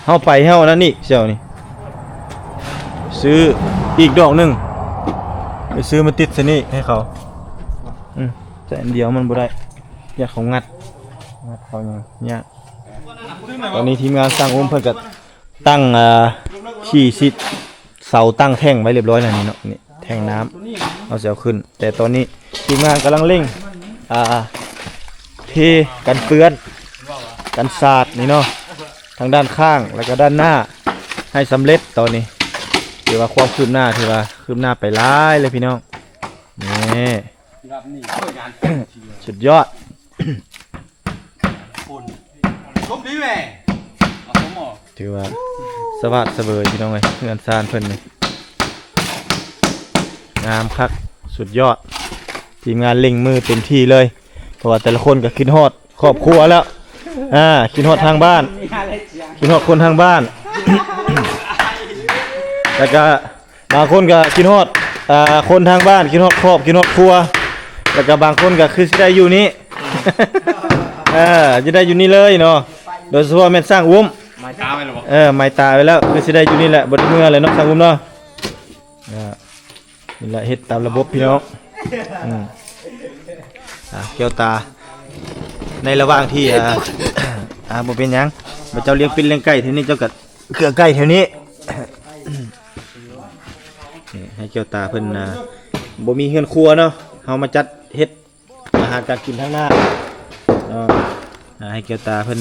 ເຮົາໄປເຮົາອັນນັ້ນອີກ ເຈົ້ານີ້ ຊື້ອີກດອກໜຶ່ງ ໄປຊື້ມາຕິດໃສ່ນີ້ໃຫ້ເຂົາ. ອືມ ໃສ່ອັນດຽວມັນບໍ່ໄດ້ ຢ້ານເຂົາງັດ ງັດເຂົາຫຍັງຍາກ. ຕອນນີ້ທີມງານຊ່າງອຸ້ມເພິ່ນກໍຕັ້ງ ອ່າ ຂີ້ຊິດເສົາ ຕັ້ງແທ່ງໄວ້ລຽບຮ້ອຍແລ້ວນີ້ເນາະ. ນີ້ ແທ່ງນ້ຳ ເຮົາຊິເອົາຂຶ້ນ ແຕ່ຕອນນີ້ທີມງານກຳລັງເລັ່ງ ອ່າ ເທກັນເປື້ອນ ກັນສາດນີ້ເນາະ ທາງດ້ານຂ້າງ ແລ້ວກໍດ້ານໜ້າໃຫ້ສຳເລັດ. ຕອນນີ້ຖືວ່າຄວາມຄືບໜ້າ ຖືວ່າຄືບໜ້າໄປຫຼາຍເລີຍພີ່ນ້ອງ. ນີ້ ສຸດຍອດ. ຖືວ່າສະຫວາດສະເຫວີຍພີ່ນ້ອງເອີຍ ເຮືອນຊານເພິ່ນນີ້ ງາມຄັກ ສຸດຍອດ. ທີມງານເລັ່ງມືເຕັມທີ່ເລີຍ ເພາະວ່າແຕ່ລະຄົນກໍຄິດຮອດຄອບຄົວແລ້ວ ອ່າ ຄິດຮອດທາງບ້ານ ຄິດຮອດຄົນທາງບ້ານ ແລ້ວກໍ ບາງຄົນກໍຄິດຮອດ ອ່າ ຄົນທາງບ້ານ ຄິດຮອດຄອບ ຄິດຮອດຄົວ ແລ້ວກໍບາງຄົນກໍຄືຊິໄດ້ຢູ່ນີ້ ເອີ ຊິໄດ້ຢູ່ນີ້ເລີຍເນາະ. ໂດຍສະເພາະແມ່ນຊ່າງອຸ້ມ ໝາຍຕາໄວ້ແລ້ວບໍ່? ເອີ ໝາຍຕາໄວ້ແລ້ວ ຄືຊິໄດ້ຢູ່ນີ້ແຫຼະ ບໍ່ໄດ້ເມືອແລ້ວເນາະ ຊ່າງອຸ້ມເນາະ. ເອີ ນີ້ແຫຼະ ເຮັດຕາມລະບົບພີ່ນ້ອງ. ອືມ ອ່າ ແກ້ວຕາ ໃນລະຫວ່າງທີ່ ອ່າ ອ່າ ບໍ່ເປັນຫຍັງ ເຈົ້າລ້ຽງເປັດລ້ຽງໄກ່ແຖວນີ້ ເຈົ້າກໍເຄືອໄກ່ແຖວນີ້. ນີ້ໃຫ້ແກ້ວຕາເພິ່ນ ອ່າ ບໍ່ມີເຮືອນຄົວເນາະ ເຮົາມາຈັດເຮັດອາຫານການກິນທາງໜ້າເນາະ. ອ່າ ໃຫ້ແກ້ວຕາເພິ່ນ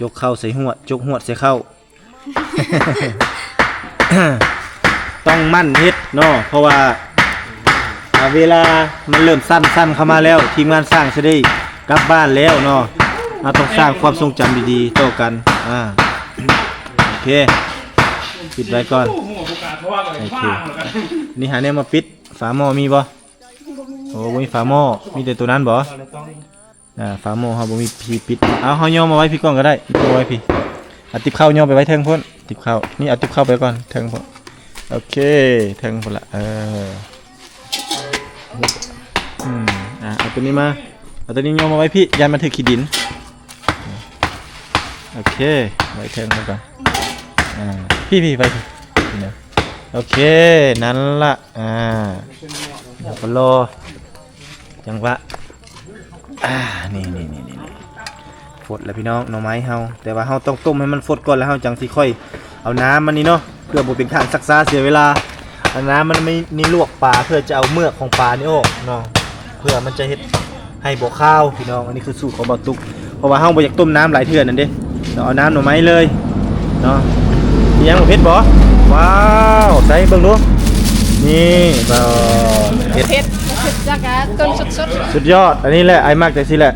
ຈົກເຂົ້າໃສ່ຫວດ ຈົກຫວດໃສ່ເຂົ້າ ຕ້ອງໝັ່ນເຮັດເນາະ ເພາະວ່າ ອ່າ ເວລາມັນເລີ່ມສັ້ນໆເຂົ້າມາແລ້ວ ທີມງານຊ່າງຊິໄດ້ກັບບ້ານແລ້ວເນາະ. ເຮົາຕ້ອງສ້າງຄວາມຊົງຈຳດີໆຕໍ່ກັນ. ອ່າ ໂອເຄ ປິດໄວ້ກ່ອນ. ໂອເຄ ນີ້ຫາແນວມາປິດ ຝາໝໍ້ມີບໍ່? ໂອ້ ບໍ່ມີຝາໝໍ້ ມີແຕ່ໂຕນັ້ນບໍ່? ອ່າ ຝາໝໍ້ເຮົາບໍ່ມີທີ່ປິດ. ເອົາ ເຮົາຍໍມາໄວ້ພີ້ກ່ອນກໍໄດ້ ຍໍໄວ້ພີ້. ເອົາຕິບເຂົ້າຍໍໄປໄວ້ເທິງພຸ້ນ ຕິບເຂົ້ານີ້ ເອົາຕິບເຂົ້າໄປກ່ອນເທິງພຸ້ນ. ໂອເຄ ເທິງພຸ້ນລະ ເອີ ອືມ ອ່າ ເອົາໂຕນີ້ມາ ເອົາໂຕນີ້ຍໍມາໄວ້ພີ້ ຢ້ານມັນຖືກຂີ້ດິນ. ໂອເຄ ໄວ້ເທິງໄວ້ກ່ອນ. ອ່າ ພີ້ໆ ໄວ້ພີ້ ນີ້ນະ. ໂອເຄ ນັ້ນລະ. ອ່າ ແລ້ວກໍລໍຈັງຫວະ. ອ່າ ນີ້ໆໆໆ ໂຟ ຟົດແລ້ວພີ່ນ້ອງ ໜໍ່ໄມ້ເຮົາ ແຕ່ວ່າເຮົາຕ້ອງຕົ້ມໃຫ້ມັນຟົດກ່ອນ ແລ້ວເຮົາຈັ່ງຊິຄ່ອຍເອົານ້ຳມັນນີ້ເນາະ ເພື່ອບໍ່ເປັນການຊັກຊ້າເສຍເວລາ. ເອົານ້ຳມັນ ນີ້ລວກປາ ເພື່ອຈະເອົາເມືອກຂອງປານີ້ອອກເນາະ ເພື່ອມັນຈະເຮັດໃຫ້ບໍ່ຄາວພີ່ນ້ອງ. ອັນນີ້ຄືສູດຂອງບ່າວຕຸກ ເພາະວ່າເຮົາບໍ່ຢາກຕົ້ມນ້ຳຫຼາຍເທື່ອນັ້ນເດ້ ເຮົາເອົານ້ຳໜໍ່ໄມ້ເລີຍເນາະ. ມີຫຍັງບໍ່ເຜັດບໍ່? ວ້າວ ໃສ່ເບິ່ງດູ ນີ້ ເອີ ເຜັດ ເຜັດ ຈາກຕົ້ນສົດໆ ສຸດຍອດ. ອັນນີ້ແຫຼະ ອ້າຍມັກຈັ່ງຊີ້ແຫຼະ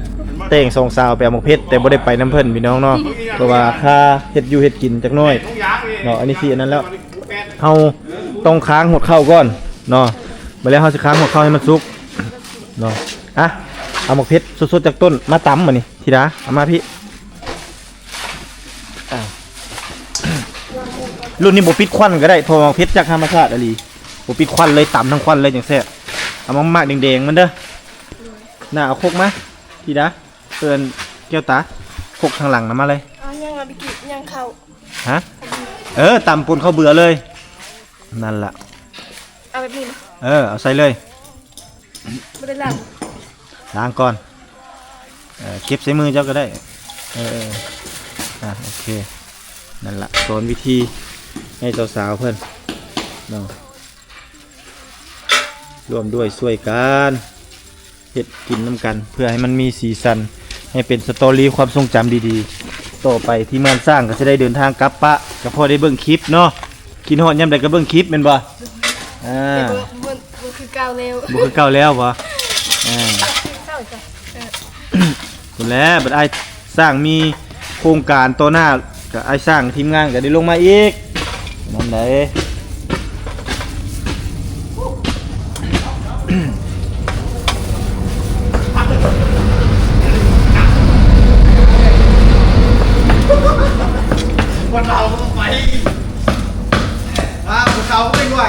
ແຕ່ງສອງສາວໄປເອົາໝາກເຜັດ ແຕ່ບໍ່ໄດ້ໄປນຳເພິ່ນພີ່ນ້ອງເນາະ ເພາະວ່າຄ່າເຮັດຢູ່ເຮັດກິນຈັກໜ້ອຍເນາະ. ອັນນີ້ຊິອັນນັ້ນແລ້ວ ເຮົາຕ້ອງຄ້າງຮອດເຂົ້າກ່ອນເນາະ ບາດແລ້ວເຮົາຊິຄ້າງຮອດເຂົ້າໃຫ້ມັນສຸກເນາະ. ອ່ະ ເອົາໝາກເຜັດສົດໆຈາກຕົ້ນມາຕຳບາດນີ້ ທິດາ ເອົາມາພີ້. ອ່າ ລຸ້ນນີ້ບໍ່ປິດຄວັນກໍໄດ້ ເພາະວ່າເຜັດຈາກທຳມະຊາດອີ່ຫຼີ ບໍ່ປິດຄວັນເລີຍ ຕຳທັງຄວັນເລີຍຈັ່ງແຊບ. ເອົາໝາກແດງໆມັນເດີ ໜ້າເອົາຄົກມາ ທິດາ ເອີ້ນແກ້ວຕາ ຄົກທາງຫຼັງນຳມາເລີຍ. ເອົາຫຍັງລະ ບິກິ ຫຍັງເຂົ້າ ຮະ? ເອີ ຕຳປົນເຂົ້າເບືອເລີຍ ນັ້ນລະ ເອົາແບບນີ້ ເອີ ເອົາໃສ່ເລີຍ. ບໍ່ໄດ້ລ້າງ ລ້າງກ່ອນ ເອີ ເກັບໃສ່ມືເຈົ້າກໍໄດ້ ເອີ ອ່າ ໂອເຄ ນັ້ນລະ ສອນວິທີໃຫ້ສາວໆເພິ່ນເນາະ ຮ່ວມດ້ວຍຊ່ວຍກັນເຮັດກິນນຳກັນ ເພື່ອໃຫ້ມັນມີສີສັນ ໃຫ້ເປັນສະຕໍຣີຄວາມຊົງຈຳດີໆ ຕໍ່ໄປທີມງານຊ່າງກໍຊິໄດ້ເດີນທາງກັບປະ ກໍພໍໄດ້ເບິ່ງຄລິບເນາະ. ຄິດຮອດຍາມໃດກໍເບິ່ງຄລິບແມ່ນບໍ່? ອ່າ ແຕ່ບໍ່ ບໍ່ ບໍ່ຄືເກົ່າແລ້ວ ບໍ່ຄືເກົ່າແລ້ວບໍ່? ອ່າ ເສົ້າຈ້ະ ເອີ ພຸ້ນແຫຼະ ບັດອ້າຍຊ່າງມີໂຄງການຕໍ່ໜ້າ ກໍອ້າຍຊ່າງທີມງານກໍໄດ້ລົງມາອີກ ນັ້ນໃດ. ຄົນເຮົາກໍໄປ ອ່າ ຜູ້ເຖົ້າກໍເປັນໄຫວ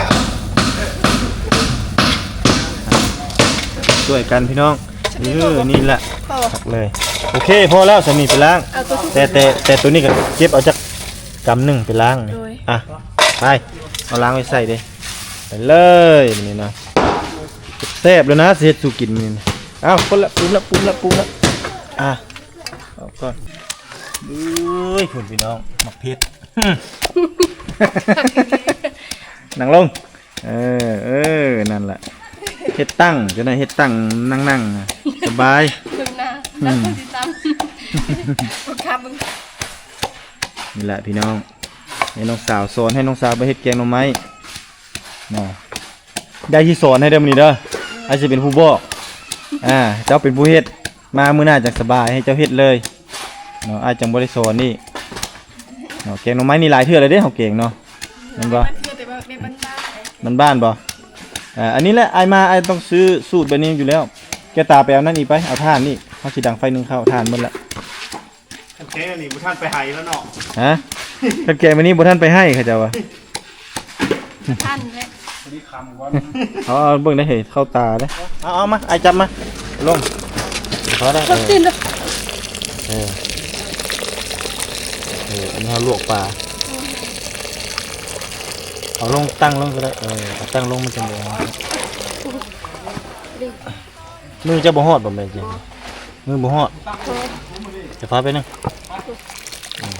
ຊ່ວຍກັນພີ່ນ້ອງ ເອີ ນີ້ແຫຼະ ພໍ ຄັກເລີຍ ໂອເຄ ພໍແລ້ວ ສ່ຳນີ້ໄປລ້າງ ເອົາໂຕ ແຕ່ ແຕ່ ແຕ່ໂຕນີ້ກໍເກັບເອົາຈັກກຳໜຶ່ງໄປລ້າງ ໂດຍ ອ່ະ ໄປ ເອົາລ້າງໄວ້ໃສ່ເດ້ ໄປເລີຍ ນີ້ນະ ແຊບແລ້ວນະ ຊິເຮັດສູ່ກິນມື້ນີ້ ເອົາ ຄົນລະ ປຸ້ມລະ ປຸ້ມລະ ປຸ້ມລະ ອ່ະ ເອົາກ່ອນ ເອີຍ ພຸ້ນພີ່ນ້ອງ ໝາກເຜັດ ນັ່ງລົງ ເອີ ເອີ ນັ້ນລະ ເຮັດຕັ້ງ ຈັ່ງໃດ ເຮັດຕັ້ງນັ່ງໆ ສະບາຍ ເບິ່ງໜ້າ ອືມ ນັ່ງຊິຕຳ ບໍ່ກ້າເບິ່ງ ນີ້ແຫຼະພີ່ນ້ອງ ໃຫ້ນ້ອງສາວສອນ ໃຫ້ນ້ອງສາວໄປເຮັດແກງໜໍ່ໄມ້ເນາະ ໄດ້ທີ່ສອນໃຫ້ເດີມື້ນີ້ເດີ ອ້າຍຊິເປັນຜູ້ບອກ ອ່າ ເຈົ້າເປັນຜູ້ເຮັດ ມາມື້ໜ້າຈັ່ງສະບາຍ ໃຫ້ເຈົ້າເຮັດເລີຍເນາະ ອ້າຍຈັ່ງບໍ່ໄດ້ສອນອີກເນາະ ແກງໜໍ່ໄມ້ນີ້ຫຼາຍເທື່ອແລ້ວເດ້ ເຮົາແກງເນາະ ແມ່ນບໍ່? ແບບບ້ານໆ ບໍ່? ອ່າ ອັນນີ້ແຫຼະ ອ້າຍມາ ອ້າຍຕ້ອງຊື້ສູດແບບນີ້ຢູ່ແລ້ວ ແກ້ວຕາໄປເອົານັ້ນອີກໄປ ເອົາຖ່ານນີ້ ເຮົາຊິດັງໄຟໜຶ່ງເຂົ້າ ຖ່ານໝົດລະ ຄັນແກງອັນນີ້ບໍ່ທັນໄປໄຫແລ້ວເນາະ ຮະ? ຄັນແກງແບບນີ້ບໍ່ທັນໄປໄຫ ເຂົາເຈົ້າວ່າ ທັນແຫຼະ ພໍດີຄ່ຳກ່ອນ ເອົາ ເອົາເບິ່ງໄດ້ເຮີ້ຍ ເຂົ້າຕາເດ້ ເອົາ ເອົາມາ ອ້າຍຈັບມາ ລົງ ພໍໄດ້ ເອີ ເອີ ເອີ ອັນນີ້ເຮົາລວກປາ ເອົາລົງ ຕັ້ງລົງກໍໄດ້ ເອີ ເອົາຕັ້ງລົງມັນຈັ່ງບໍ່ ມືເຈົ້າບໍ່ຮອດບໍ່ແມ່ນຈິງ ມືບໍ່ຮອດ ຈະພາໄປນະ ອືມ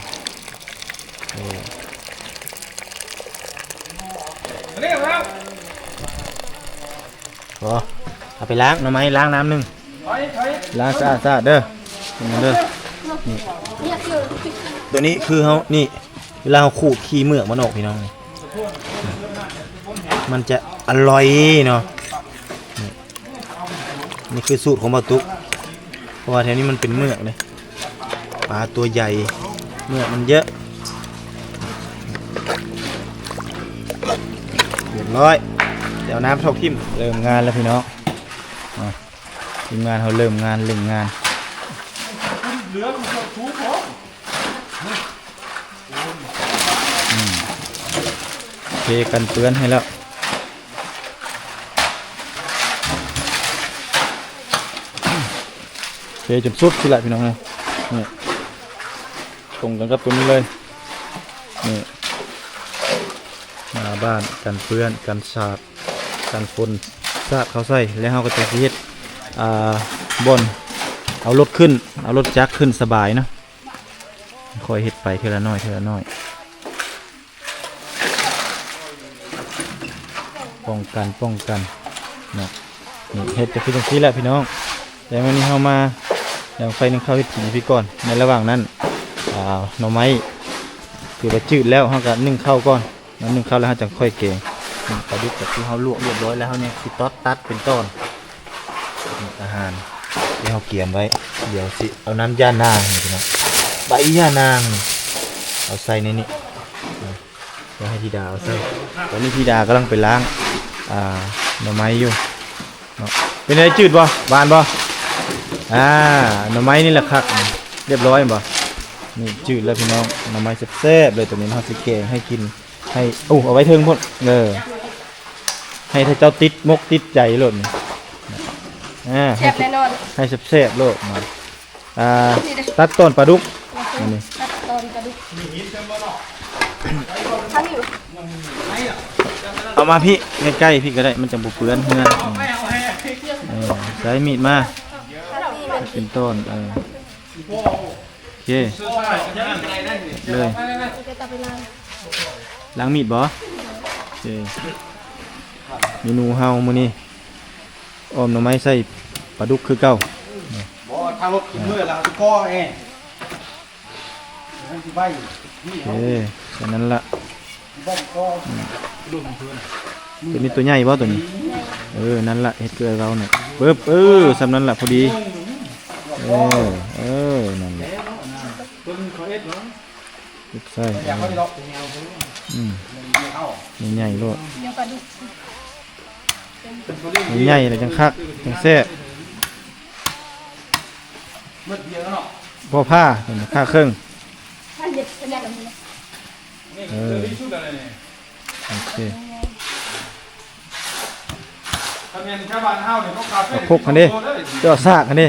ເອີ ບໍ່ ເອົາໄປລ້າງໜໍ່ໄມ້ ລ້າງນ້ຳໜຶ່ງ ລ້າງສະອາດໆເດີ ເດີ ນີ້ ໂຕນີ້ຄືເຮົາ ນີ້ ເວລາເຮົາຂູດຂີ້ເໝືອກມັນອອກ ພີ່ນ້ອງ ມັນຈະອະລ່ອຍເນາະ ນີ້ ນີ້ຄືສູດຂອງບ່າວຕຸກ ເພາະວ່າແຖວນີ້ມັນເປັນເໝືອກເດ້ ປາຕົວໃຫຍ່ ເໝືອກມັນເຍອະ ຮຽບຮ້ອຍ ແຕ່ເອົານ້ຳຖອກຖິ້ມ ເລີ່ມງານແລ້ວພີ່ນ້ອງ ອ່າ ທີມງານເຮົາເລີ່ມງານ ເລັ່ງງານ ອືມ ເທກັນເປື້ອນໃຫ້ແລ້ວ ເທຈົນສຸດຊິລະພີ່ນ້ອງເອີຍ ນີ້ ຕົງກັນກັບຕົວນີ້ເລີຍ ນີ້ ໜ້າບ້ານ ກັນເປື້ອນ ກັນສາດ ກັນຝົນສາດເຂົ້າໃສ່ ແລ້ວເຮົາກໍຈະຊິເຮັດ ອ່າ ບ່ອນເອົາລົດຂຶ້ນ ເອົາລົດຈັກຂຶ້ນສະບາຍເນາະ. ຄ່ອຍເຮັດໄປເທື່ອລະໜ້ອຍ ເທື່ອລະໜ້ອຍ ປ້ອງກັນ ປ້ອງກັນເນາະ. ນີ້ເຮັດກະຄືຈັ່ງຊີ້ແຫຼະພີ່ນ້ອງ. ແຕ່ມື້ນີ້ເຮົາມາດັງໄຟໜຶ້ງເຂົ້າເຮັດກິນຢູ່ພີ້ກ່ອນ. ໃນລະຫວ່າງນັ້ນ ອ່າ ໜໍ່ໄມ້ຖືວ່າຈືດແລ້ວ ເຮົາກະໜຶ້ງເຂົ້າກ່ອນ. ໜຶ້ງເຂົ້າແລ້ວເຮົາຈັ່ງຄ່ອຍແກງ. ນີ້ປາດຸກກະຄືເຮົາລວກລຽບຮ້ອຍແລ້ວ ເຮົາຍັງຊິຕອດຕັດເປັນຕອນ. ອາຫານທີ່ເຮົາກຽມໄວ້ ດຽວຊິເອົານ້ຳຢານາງນີ້ພີ່ນ້ອງ ໃບຢານາງນີ້ ເອົາໃສ່ໃນນີ້ ດຽວໃຫ້ທິດາເອົາໃສ່. ຕອນນີ້ທິດາກຳລັງໄປລ້າງ ອ່າ ໜໍ່ໄມ້ຢູ່ເນາະ. ເປັນໃດ ຈືດບໍ່? ຫວານບໍ່? ອ່າ ໜໍ່ໄມ້ນີ້ແຫຼະຄັກ. ລຽບຮ້ອຍແມ່ນບໍ່? ນີ້ຈືດແລ້ວພີ່ນ້ອງ ໜໍ່ໄມ້ແຊບໆເລີຍ. ຕອນນີ້ເຮົາຊິແກງໃຫ້ກິນ ໃຫ້ ໂອ້ ເອົາໄວ້ເທິງພຸ້ນ ເອີ ໃຫ້ເຈົ້າຕິດມົກຕິດໃຈໂລດນີ້ ອ່າ ແຊບແນ່ນອນ ໃຫ້ແຊບໆໂລດເນາະ. ອ່າ ນີ້ເດ້ ຕັດຕອນປາດຸກ ນີ້ເດ້ ອັນນີ້ ຕັດຕອນປາດຸກ ທາງນີ້ ເອົາມາພີ້ໃກ້ໆ ພີ້ກະໄດ້ ມັນຈັ່ງບໍ່ເປື້ອນເຮືອນ. ເອີ ໃຊ້ມີດມາ ເປັນຕອນ ເອີ ໂອເຄ ເລີຍ ລ້າງມີດບໍ່? ໂອເຄ ເມນູເຮົາມື້ນີ້ ອອມໜໍ່ໄມ້ໃສ່ປາດຸກຄືເກົ່າ. ບໍ່ ທາງລົດຂຶ້ນເມືອລະ ສຸກອເອງ ໂອເຄ ແຄ່ນັ້ນລະ. ອືມ ໂຕນີ້ໂຕໃຫຍ່ບໍ່ໂຕນີ້? ເອີ ນັ້ນລະ ເຮັດຄືເວົ້ານັ້ນ ປຶບ ເອີ ສ່ຳນັ້ນລະ ພໍດີ ເອີ ເອີ ນັ້ນລະ ເຮັດໃສ່ ອືມ ໃຫຍ່ໆໂລດ ໃຫຍ່ໆລະຈັ່ງຄັກ ຈັ່ງແຊບ. ພໍຜ່າ ຜ່າເຄິ່ງ ເອີ ໂອເຄ ເອົາຄົກຫັ້ນເດ້ ເຈົ້າສາກຫັ້ນເດ້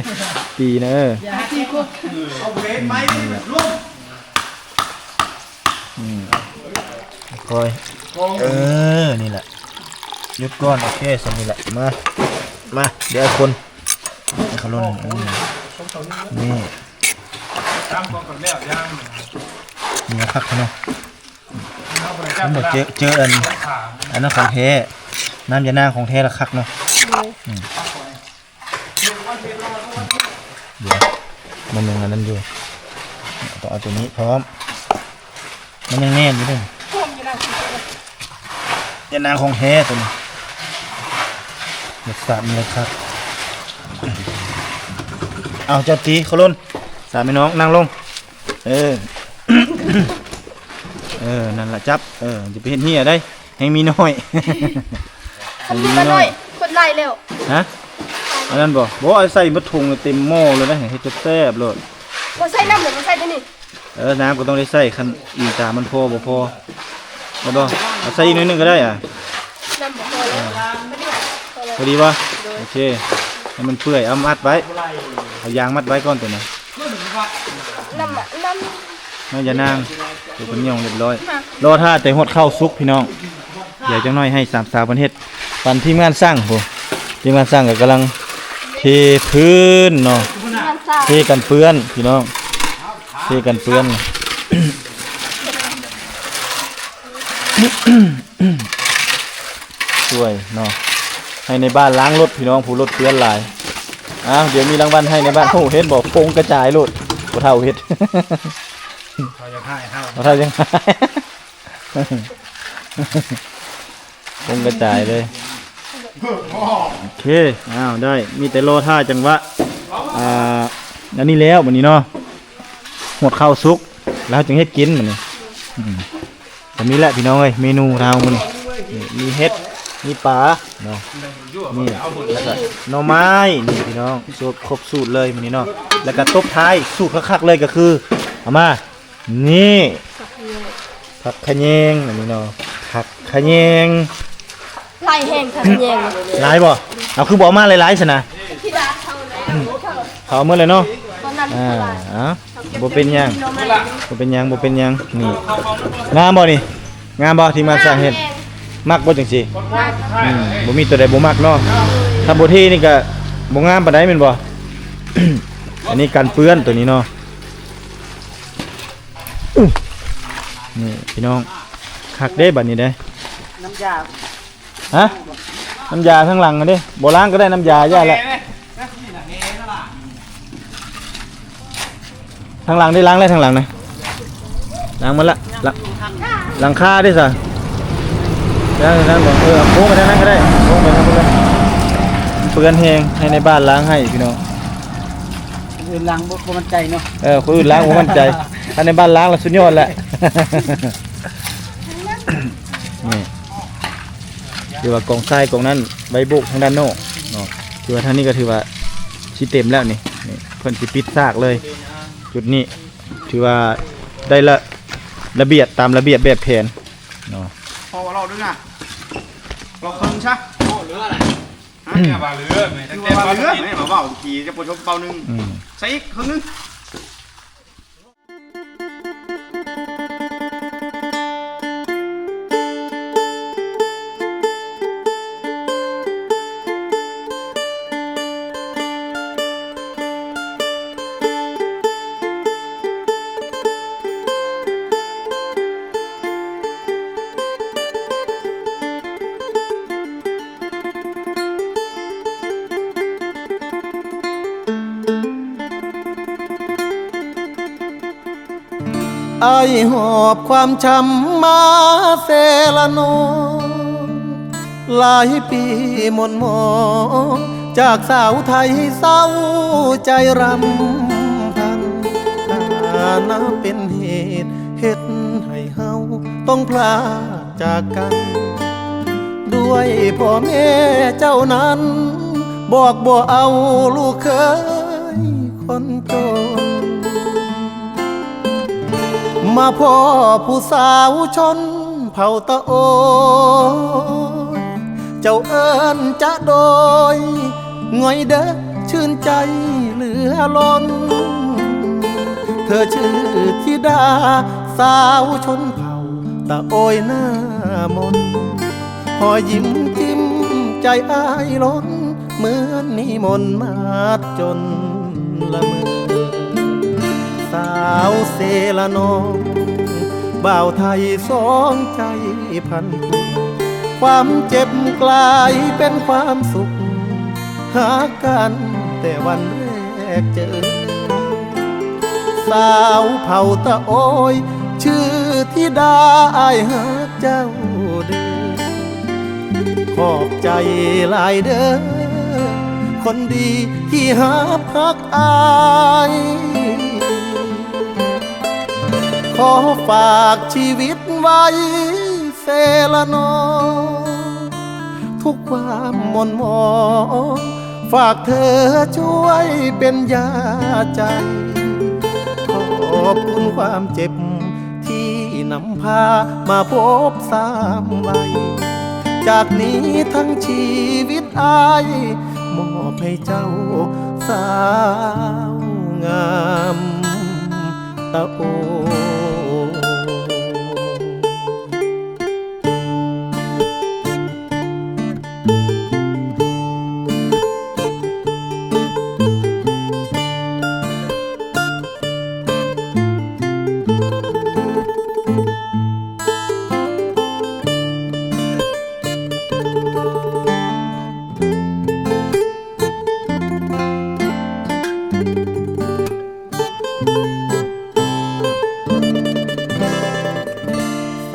ຕີນະ ເອີ ອືມ ຄ່ອຍ ເອີ ນີ້ແຫຼະ ຢຸດກ່ອນ ໂອເຄ ສ່ຳນີ້ແຫຼະ ມາ ມາ ດຽວຄົນ ໃຫ້ເຂົາລົນ ເອີ ນີ້ ນີ້ຄັກເນາະ ມັນບໍ່ເຈີ ເຈີອັນ ອັນນັ້ນຂອງແທ້ ນ້ຳຢານາງຂອງແທ້ລະຄັກເນາະ ໂດຍ ອືມ ດຽວ ມັນຍັງອັນນັ້ນຢູ່ ຕ້ອງເອົາໂຕນີ້ພ້ອມ ມັນຍັງແໜ້ນຢູ່ເດ້ ຢານາງຂອງແທ້ໂຕນີ້ ລົດຊາດມັນລະຄັກ. ເອົາ ເຈົ້າຕີ ເຂົາລົນ ສາມພີ່ນ້ອງ ນັ່ງລົງ ເອີ ເອີ ນັ້ນລະ ຈັບ ເອີ ຢ່າໄປເຮັດເຮຍໃດ ແຮງມີນ້ອຍ ຄັນມີນ້ອຍ ຄົນຫຼາຍແລ້ວ ຮະ ອັນນັ້ນບໍ່? ບໍ່ ເອົາໃສ່ໝົດຖົງເຕັມໝໍ້ເລີຍນະ ເຮັດແຊບໆໂລດ ບໍ່ໃສ່ນ້ຳເລີຍ ບໍ່ໃສ່ໂຕນີ້ ເອີ ນ້ຳກະຕ້ອງໄດ້ໃສ່ ຄັນອີ່ຕາມັນພໍບໍ່ພໍ ແມ່ນບໍ່? ເອົາໃສ່ອີກໜ້ອຍໜຶ່ງກະໄດ້ອະ ນ້ຳບໍ່ພໍແລ້ວ ພໍດີບໍ່? ໂອເຄ ໃຫ້ມັນເປື່ອຍ ເອົາມັດໄວ້ ເອົາຢາງມັດໄວ້ກ່ອນໂຕນັ້ນ ນ້ຳ ນ້ຳ ນ້ຳຢານາງ ໂຕເປັນຫຍ້ອງລຽບຮ້ອຍ ລໍຖ້າແຕ່ຮອດເຂົ້າສຸກພີ່ນ້ອງ ດຽວຈັກໜ້ອຍໃຫ້ສາມສາວເພິ່ນເຮັດ ປັນທີມງານຊ່າງພຸ້ນ ທີມງານຊ່າງກະກຳລັງເທພື້ນເນາະ ເທກັນເປື້ອນພີ່ນ້ອງ ເທກັນເປື້ອນ ຊ່ວຍເນາະ ໃຫ້ໃນບ້ານລ້າງລົດພີ່ນ້ອງ ຜູ້ລົດເປື້ອນຫຼາຍ ອ້າວ ດຽວມີລາງວັນໃຫ້ໃນບ້ານ ໂອ້ ເຫັນບໍ່ ຟົງກະຈາຍໂລດ ຜູ້ເຖົ້າເຮັດ ເຂົາຢາກໃຫ້ເຮົາ ເຂົາຢາກໃຫ້ ຟົງກະຈາຍເລີຍ ໂອເຄ ອ້າວ ໄດ້ ມີແຕ່ລໍຖ້າຈັງຫວະ ອ່າ ອັນນີ້ແລ້ວ ບາດນີ້ເນາະ ຮອດເຂົ້າສຸກ ແລ້ວເຮົາຈຶ່ງເຮັດກິນ ບາດນີ້ ອືມ ກະມີແຫຼະພີ່ນ້ອງເອີຍ ເມນູເຮົາມື້ນີ້ ນີ້ ມີເຫັດ ມີປາເນາະ ນີ້ ແລ້ວກະໜໍ່ໄມ້ ນີ້ພີ່ນ້ອງ ຄົບສູດເລີຍມື້ນີ້ເນາະ ແລ້ວກະຕົບທ້າຍສູດຄັກໆເລີຍກະຄື ເອົາມາ ນີ້ ຜັກຂະແຍງ ອັນນີ້ເນາະ ຜັກຂະແຍງ ຫຼາຍແຮງ ຜັກຂະແຍງ ຫຼາຍບໍ່? ເອົາ ຄືບໍ່ເອົາມາຫຼາຍໆຊັ້ນນະ ເຂົາເອົາໝົດເລີຍເນາະ ຕອນນັ້ນ ອ່າ ເອົາ ບໍ່ເປັນຫຍັງ ບໍ່ເປັນຫຍັງ ບໍ່ເປັນຫຍັງ ນີ້ ງາມບໍ່ນີ້? ງາມບໍ່ ທີ່ມາສ້າງເຮັດ ມັກບໍ່ຈັ່ງຊີ້? ອືມ ບໍ່ມີໂຕໃດບໍ່ມັກເນາະ ຄັນບໍ່ເທນີ້ກະບໍ່ງາມປານໃດແມ່ນບໍ່? ອັນນີ້ກັນເປື້ອນໂຕນີ້ເນາະ. ນີ້ພີ່ນ້ອງ ຄັກເດ້ບັດນີ້ເດ້ ນ້ຳຢາ ຮະ ນ້ຳຢາທາງຫຼັງຫັ້ນເດ້ ບໍ່ລ້າງກໍໄດ້ ນ້ຳຢາຢ່າແຫຼະ ທາງຫຼັງໄດ້ລ້າງແລ້ວ ທາງຫຼັງນະ ລ້າງໝົດລະ ລະ ຫຼັງຄາເດ້ຊະ ເອີ ໂຄ້ງໄປທາງນັ້ນກໍໄດ້ ໂຄ້ງໄປທາງພຸ້ນເລີຍ ມັນເປື້ອນແຮງ ໃຫ້ໃນບ້ານລ້າງໃຫ້ພີ່ນ້ອງ ຄົນອື່ນລ້າງບໍ່ ບໍ່ໝັ້ນໃຈເນາະ ເອີ ຄົນອື່ນລ້າງບໍ່ໝັ້ນໃຈ ຄັນໃນບ້ານລ້າງລະສຸດຍອດແຫຼະ ນີ້ ຄືວ່າກອງຊາຍກອງນັ້ນໄວ້ໂບກທາງດ້ານນອກເນາະ ຄືວ່າທາງນີ້ກໍຖືວ່າຊິເຕັມແລ້ວນີ້ ນີ້ເພິ່ນຊິປິດສາກເລີຍ ຈຸດນີ້ຖືວ່າໄດ້ລະ ລະບຽບ ຕາມລະບຽບແບບແຜນເນາະ ພໍເວົ້າເລີຍນະ ເວົ້າເຄິ່ງຊະ ໂອ້ ເຫຼືອອະໄລ ຮະ ເຫຼືອວ່າເຫຼືອ ຄືວ່າເຫຼືອ ແມ່ນເວົ້າ ເມື່ອກີ້ຈະປະຊົມເປົ່າໜຶ່ງ ອືມ ໃສ່ອີກເຄິ່ງໜຶ່ງ ອ້າຍຫອບຄວາມຊ້ຳມາເຊລະນອງ ຫຼາຍປີໝົ່ນໝອງ ຈາກສາວໄທເສົ້າໃຈຣຳພັນ ຖານະເປັນເຫດເຮັດໃຫ້ເຮົາຕ້ອງພລາກ ຈາກກັນ ດ້ວຍພໍ່ແມ່ເຈົ້ານັ້ນ ບອກບໍ່ເອົາລູກເຂີຍຄົນຈົນ ມາພໍ້ຜູ້ສາວຊົນເຜົ່າຕະໂອຍ ເຈົ້າເອີ້ນຈະໂດຍ ງ່ອຍເດີ ຊື່ນໃຈເຫຼືອລົ້ນ ເທີຊື່ທິດາສາວຊົນເຜົ່າຕະໂອຍໜ້າມົນ ຮອຍຍິ້ມຈິ້ມໃຈອ້າຍລົ້ນ ເໝືອນມີມົນມາຈົນລະເມີ ສາວເຊລະນອງ ບ່າວໄທສອງໃຈພັນຜູກ ຄວາມເຈັບກລາຍເປັນຄວາມສຸກ ຫາກັນແຕ່ວັນແລກເຈີ ສາວເຜົ່າຕະໂອຍ ຊື່ທິດາ ອ້າຍຮັກເຈົ້າເດີ ຂອບໃຈຫຼາຍເດີ ຄົນດີທີ່ຮັບຮັກອ້າຍ ຂໍຝາກຊີວິດໄວ້ ເຊລະນອງ ທຸກຄວາມໝົ່ນໝອງ ຝາກເທີຊ່ວຍເປັນຢາໃຈ ຂອບຄຸນຄວາມເຈັບທີ່ນຳພາມາພົບຊ້ຳໄວ້ ຈາກນີ້ທັງຊີວິດອ້າຍ ມອບໃຫ້ເຈົ້າສາວງາມ ຕະໂອ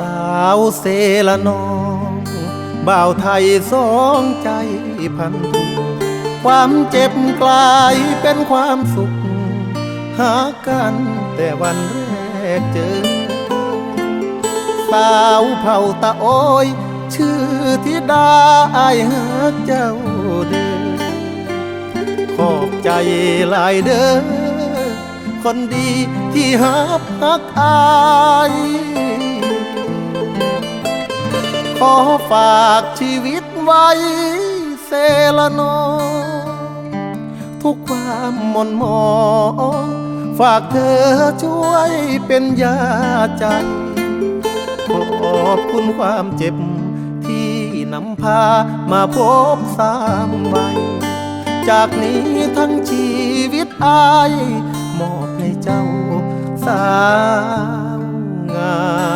ສາວເຊລະນອງ ບ່າວໄທສອງໃຈພັນຜູກ ຄວາມເຈັບກລາຍເປັນຄວາມສຸກ ຫາກັນແຕ່ວັນແລກເຈີ ສາວເຜົ່າຕະໂອຍ ຊື່ທິດາ ອ້າຍຮັກເຈົ້າເດີ ຂອບໃຈຫຼາຍເດີ ຄົນດີທີ່ຮັບຮັກອ້າຍ ຂໍຝາກຊີວິດໄວ້ເຊລະນອງ ທຸກຄວາມໝົ່ນໝອງ ຝາກເທີຊ່ວຍເປັນຢາໃຈ ຂອບຄຸນຄວາມເຈັບທີ່ນຳພາມາພົບຊ້ຳໄວ້ ຈາກນີ້ທັງຊີວິດອ້າຍ ມອບໃຫ້ເຈົ້າສາວງາມ